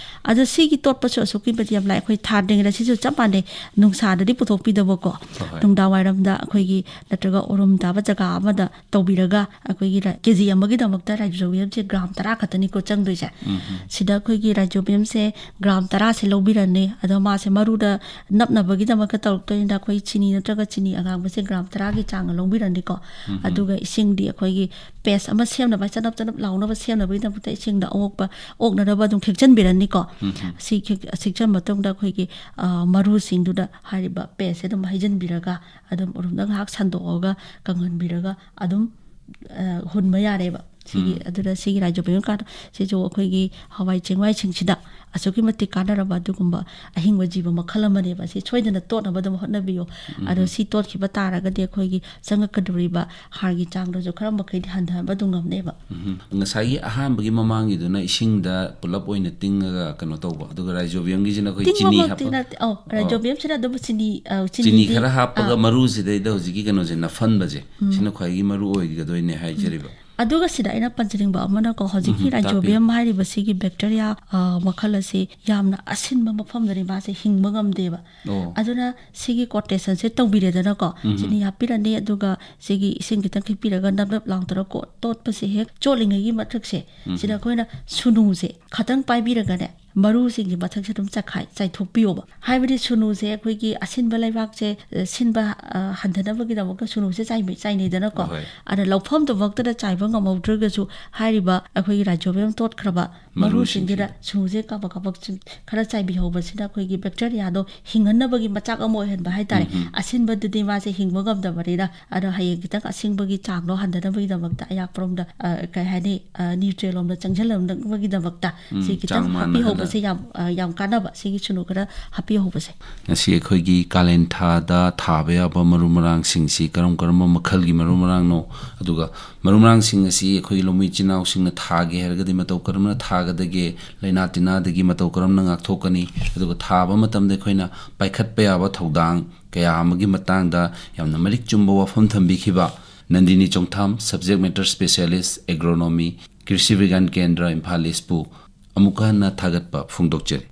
ꯑꯗꯣ ꯁꯤꯒꯤ ꯇꯣꯠꯄꯁꯨ ꯑꯁꯨꯛꯀꯤ ꯃꯇꯤꯛ ꯌꯥꯝ ꯂꯥꯏ꯫ ꯑꯩꯈꯣꯏ ꯊꯥꯗ꯭ꯔꯤꯉꯩꯗ ꯁꯤꯁꯨ ꯆꯞ ꯃꯥꯟꯅꯩ, ꯅꯨꯡꯁꯥꯗꯗꯤ ꯄꯨꯊꯣꯛꯄꯤꯗꯕꯀꯣ꯫ ꯍꯣꯏ, ꯍꯣꯏ꯫ ꯅꯨꯡꯗꯥꯡ ꯋꯥꯏꯔꯝꯗ ꯑꯩꯈꯣꯏꯒꯤ ꯅꯠꯇ꯭ꯔꯒ ꯎꯔꯨꯝ ꯇꯥꯕ ꯖꯒꯥ ꯑꯃꯗ ꯇꯧꯕꯤꯔꯒ ꯑꯩꯈꯣꯏꯒꯤ ꯔ-, KG ꯑꯃꯒꯤꯗꯃꯛꯇ rhizobiumꯁꯦ gram ꯇꯔꯥ ꯈꯛꯇꯅꯤꯀꯣ ꯆꯪꯗꯣꯏꯁꯦ꯫ ꯁꯤꯗ ꯑꯩꯈꯣꯏꯒꯤ rhizobiumꯁꯦ gram ꯇꯔꯥꯁꯦ ꯂꯧꯕꯤꯔꯅꯤ꯫ ꯑꯗꯣ ꯃꯥꯁꯦ ꯃꯔꯨꯗ ꯅꯞꯅꯕꯒꯤꯗꯃꯛꯇ ꯇꯧꯔꯛꯇꯣꯏꯅꯤꯅ ꯑꯩꯈꯣꯏ ꯆꯤꯅꯤ ꯅꯠꯇ꯭ꯔꯒ ꯆꯤꯅꯤ ꯑꯉꯥꯡꯕꯁꯦ gram ꯇꯔꯥꯒꯤ ꯆꯥꯡ ꯂꯧꯕꯤꯔꯅꯤꯀꯣ꯫ ꯑꯗꯨꯒ ꯏꯁꯤꯡꯗꯤ ꯑꯩꯈꯣꯏꯒꯤ paste ꯑꯃ ꯁꯦꯝꯅꯕ, ꯆꯅꯞ ꯆꯅꯞ ꯂꯥꯎꯅꯕ ꯁꯦꯝꯅꯕꯒꯤꯗꯃꯛꯇ ꯏꯁꯤꯡꯗ ꯑꯉꯣꯛꯄ ꯑꯣꯛꯅꯅꯕ ꯑꯗꯨꯝ ꯈꯤꯛꯆꯟꯕꯤꯔꯅꯤꯀꯣ꯫ ꯁꯤ ꯈꯤꯛ-, ꯈꯤꯛꯆꯟ ꯃꯇꯨꯡꯗ ꯑꯩꯈꯣꯏꯒꯤ, ꯑ, ꯃꯔꯨꯁꯤꯡꯗꯨꯗ ꯍꯥꯏꯔꯤꯕ pasteꯁꯦ ꯑꯗꯨꯝ ꯍꯩꯖꯤꯟꯕꯤꯔꯒ ꯑꯗꯨꯝ ꯎꯔꯨꯝꯗ ꯉꯥꯏꯍꯥꯛ ꯁꯟꯗꯣꯛꯑꯒ ꯀꯪꯍꯟꯕꯤꯔꯒ ꯑꯗꯨꯝ, ꯑ, ꯍꯨꯟꯕ ꯌꯥꯔꯦꯕ꯫ ꯁꯤꯒꯤ, ꯑꯗꯨꯅ ꯁꯤꯒꯤ rhizobium ꯀꯥꯔꯗ ꯁꯤꯁꯨ ꯑꯩꯈꯣꯏꯒꯤ ꯍꯋꯥꯏ ꯆꯦꯡꯋꯥꯏꯁꯤꯡꯁꯤꯗ ꯑꯁꯨꯛꯀꯤ ꯃꯇꯤꯛ ꯀꯥꯟꯅꯔꯕ ꯑꯗꯨꯒꯨꯝꯕ ꯑꯍꯤꯡꯕ ꯖꯤꯕ ꯃꯈꯜ ꯑꯃꯅꯦꯕ꯫ ꯁꯤ ꯁꯣꯏꯗꯅ ꯇꯣꯠꯅꯕ ꯑꯗꯨꯝ ꯍꯣꯠꯅꯕꯤꯌꯨ꯫ ꯑꯗꯣ ꯁꯤ ꯇꯣꯠꯈꯤꯕ ꯇꯥꯔꯒꯗꯤ ꯑꯩꯈꯣꯏꯒꯤ ꯆꯪꯉꯛꯀꯗꯧꯔꯤꯕ ꯍꯥꯔꯒꯤ ꯆꯥꯡꯗꯨꯁꯨ ꯈꯔ ꯃꯈꯩꯗꯤ ꯍꯟꯊꯍꯟꯕ ꯑꯗꯨꯝ ꯉꯝꯅꯦꯕ꯫ ꯎꯝ꯫ ꯉꯁꯥꯏꯒꯤ ꯑꯍꯥꯟꯕꯒꯤ ꯃꯃꯥꯡꯒꯤꯗꯨꯅ ꯏꯁꯤꯡꯗ ꯄꯨꯂꯞ ꯑꯣꯏꯅ ꯇꯤꯡꯉꯒ ꯀꯩꯅꯣ ꯇꯧꯕ, ꯑꯗꯨꯒ rhizobiumꯒꯤꯁꯤꯅ ꯑꯩꯈꯣꯏ ꯆꯤꯅꯤ ꯇꯤꯡꯕꯃꯛꯇꯤ ꯍꯥꯞꯄ꯫ ꯅꯠꯇꯦ꯫ ꯑꯧ, rhizobiumꯁꯤꯅ ꯑꯗꯨꯝ ꯆꯤꯅꯤ, ꯑ, ꯆꯤꯅꯤ ꯆꯤꯅꯤꯗꯤ, ꯈꯔ ꯍꯥꯞꯄꯒ ꯑ, ꯃꯔꯨꯁꯤꯗꯩꯗ ꯍꯧꯖꯤꯛꯀꯤ ꯀꯩꯅꯣꯁꯦ ꯅꯞꯍꯟꯕꯁꯦ, ꯁꯤꯅ ꯈ꯭ꯋꯥꯏꯗꯒꯤ ꯃꯔꯨ ꯑꯣꯏꯒꯗꯣꯏꯅꯦ ꯍꯥꯏꯖꯔꯤꯕ꯫ ꯑꯗꯨꯒ ꯁꯤꯗ ꯑꯩꯅ ꯄꯟꯖꯅꯤꯡꯕ ꯑꯃꯅꯀꯣ, ꯍꯧꯖꯤꯛꯀꯤ ꯎꯝ, ꯇꯥꯛꯄꯤꯌꯨ꯫ rhizobium ꯍꯥꯏꯔꯤꯕꯁꯤꯒꯤ bacteria, ꯑ, ꯃꯈꯜ ꯑꯁꯤ ꯌꯥꯝꯅ ꯑꯁꯤꯟꯕ ꯃꯐꯝꯗꯗꯤ ꯃꯥꯁꯦ ꯍꯤꯡꯕ ꯉꯝꯗꯦꯕ꯫ ꯑꯣ꯫ ꯑꯗꯨꯅ ꯁꯤꯒꯤ coationꯁꯦ ꯇꯧꯕꯤꯔꯦꯗꯅꯀꯣ, ꯆꯤꯅꯤ ꯍꯥꯞꯄꯤꯔꯅꯤ, ꯑꯗꯨꯒ ꯁꯤꯒꯤ ꯏꯁꯤꯡ ꯈꯤꯇꯪ ꯈꯤꯛꯄꯤꯔꯒ ꯅꯞ ꯅꯞ ꯂꯥꯎꯗꯅ ꯀꯣ-, ꯇꯣꯠꯄꯁꯦ ꯍꯦꯛ ꯆꯣꯠꯂꯤꯉꯩꯒꯤ ꯃꯊꯛꯁꯦ, ꯁꯤꯗ ꯑꯩꯈꯣꯏꯅ ꯁꯨꯅꯨꯁꯦ ꯈꯇꯪ ꯄꯥꯏꯕꯤꯔꯒꯅꯦ, ꯃꯔꯨꯁꯤꯡꯒꯤ ꯃꯊꯛꯁꯦ ꯑꯗꯨꯝ ꯆꯈꯥꯏ ꯆꯥꯏꯊꯣꯛꯄꯤꯌꯣꯕ꯫ ꯍꯥꯏꯕꯗꯤ ꯁꯨꯅꯨꯁꯦ ꯑꯩꯈꯣꯏꯒꯤ ꯑꯁꯤꯟꯕ ꯂꯩꯕꯥꯛꯁꯦ, ꯑ, ꯁꯤꯟꯕ, ꯑ, ꯍꯟꯊꯅꯕꯒꯤꯗꯃꯛꯇ ꯁꯨꯅꯨꯁꯦ ꯆꯥꯏꯃꯤ-, ꯆꯥꯏꯅꯩꯗꯅꯀꯣ꯫ ꯍꯣꯏ꯫ ꯑꯗ ꯂꯧꯐꯝꯗꯨꯃꯛꯇꯗ ꯆꯥꯏꯕ ꯉꯝꯍꯧꯗ꯭ꯔꯒꯁꯨ, ꯍꯥꯏꯔꯤꯕ ꯑꯩꯈꯣꯏꯒꯤ rhizobium ꯇꯣꯠꯈ꯭ꯔꯕ ꯃꯔꯨꯁꯤꯡꯗꯨꯗ ꯁꯨꯅꯨꯁꯦ ꯀꯥꯕꯛ ꯀꯥꯕꯛ ꯆꯤꯡ-, ꯈꯔ ꯆꯥꯏꯕꯤꯍꯧꯕꯁꯤꯅ ꯑꯩꯈꯣꯏꯒꯤ bacteriaꯗꯣ ꯍꯤꯡꯍꯟꯅꯕꯒꯤ ꯃꯆꯥꯛ ꯑꯃ ꯑꯣꯏꯍꯟꯕ ꯍꯥꯏꯇꯥꯔꯦ꯫ ꯑꯁꯤꯟꯕꯗꯨꯗꯤ ꯃꯥꯁꯦ ꯍꯤꯡꯕ ꯉꯝꯗꯕꯅꯤꯅ, ꯑꯗꯣ ꯍꯌꯦꯡ ꯈꯤꯇꯪ ꯑꯁꯤꯟꯕꯒꯤ ꯆꯥꯡꯗꯣ ꯍꯟꯊꯅꯕꯒꯤꯗꯃꯛꯇ, ꯑꯌꯥꯛꯄꯔꯣꯝꯗ, ꯑ, ꯀꯩ ꯍꯥꯏꯅꯤ, ꯑ, neutral ꯂꯣꯝꯗ ꯆꯪꯁꯤꯜꯂꯝꯅꯕꯒꯤꯗꯃꯛꯇ ꯁꯤ ꯈꯤꯇꯪ ꯆꯥꯡ ꯃꯥꯟꯅ ꯍꯥꯞꯄꯤꯍꯧꯕꯁꯦ ꯁꯤ ꯌꯥꯝ ꯑ, ꯌꯥꯝ ꯀꯥꯟꯅꯕ, ꯁꯤꯒꯤ ꯁꯨꯅꯨ ꯈꯔ ꯍꯥꯞꯄꯤꯍꯧꯕꯁꯦ꯫ ꯉꯁꯤ ꯑꯩꯈꯣꯏꯒꯤ ꯀꯥꯂꯦꯟ ꯊꯥꯗ ꯊꯥꯕ ꯌꯥꯕ ꯃꯔꯨ ꯃꯔꯥꯡꯁꯤꯡꯁꯤ ꯀꯔꯝ ꯀꯔꯝꯕ ꯃꯈꯜꯒꯤ ꯃꯔꯨ ꯃꯔꯥꯡꯅꯣ, ꯑꯗꯨꯒ ꯃꯔꯨ ꯃꯔꯥꯡꯁꯤꯡ ꯑꯁꯤ ꯑꯩꯈꯣꯏꯒꯤ ꯂꯧꯃꯤ ꯏꯆꯤꯟ ꯏꯅꯥꯎꯁꯤꯡꯅ ꯊꯥꯒꯦ ꯍꯥꯏꯔꯒꯗꯤ ꯃꯇꯧ ꯀꯔꯝꯅ ꯊꯥꯒꯗꯒꯦ, ꯂꯥꯏꯅꯥ ꯇꯤꯟꯅꯥꯗꯒꯤ ꯃꯇꯧ ꯀꯔꯝꯅ ꯉꯥꯛꯊꯣꯛꯀꯅꯤ, ꯑꯗꯨꯒ ꯊꯥꯕ ꯃꯇꯝꯗ ꯑꯩꯈꯣꯏꯅ ꯄꯥꯏꯈꯠꯄ ꯌꯥꯕ ꯊꯧꯗꯥꯡ ꯀꯌꯥ ꯑꯃꯒꯤ ꯃꯇꯥꯡꯗ ꯌꯥꯝꯅ ꯃꯔꯤꯛ ꯆꯨꯝꯕ ꯋꯥꯐꯝ ꯊꯝꯕꯤꯈꯤꯕ ꯅꯟꯗꯤꯅꯤ ꯆꯣꯡꯊꯥꯝ, Subject Matter Specialist, Agronomy, ꯀ꯭ꯔꯤꯁꯤ ꯕꯤꯒ꯭ꯌꯥꯟ ꯀꯦꯟꯗ꯭ꯔ, ꯏꯝꯐꯥꯜ ꯏꯁꯄꯨ ꯑꯃꯨꯛꯀ ꯍꯟꯅ ꯊꯥꯒꯠꯄ ꯐꯣꯡꯗꯣꯛꯆꯔꯤ꯫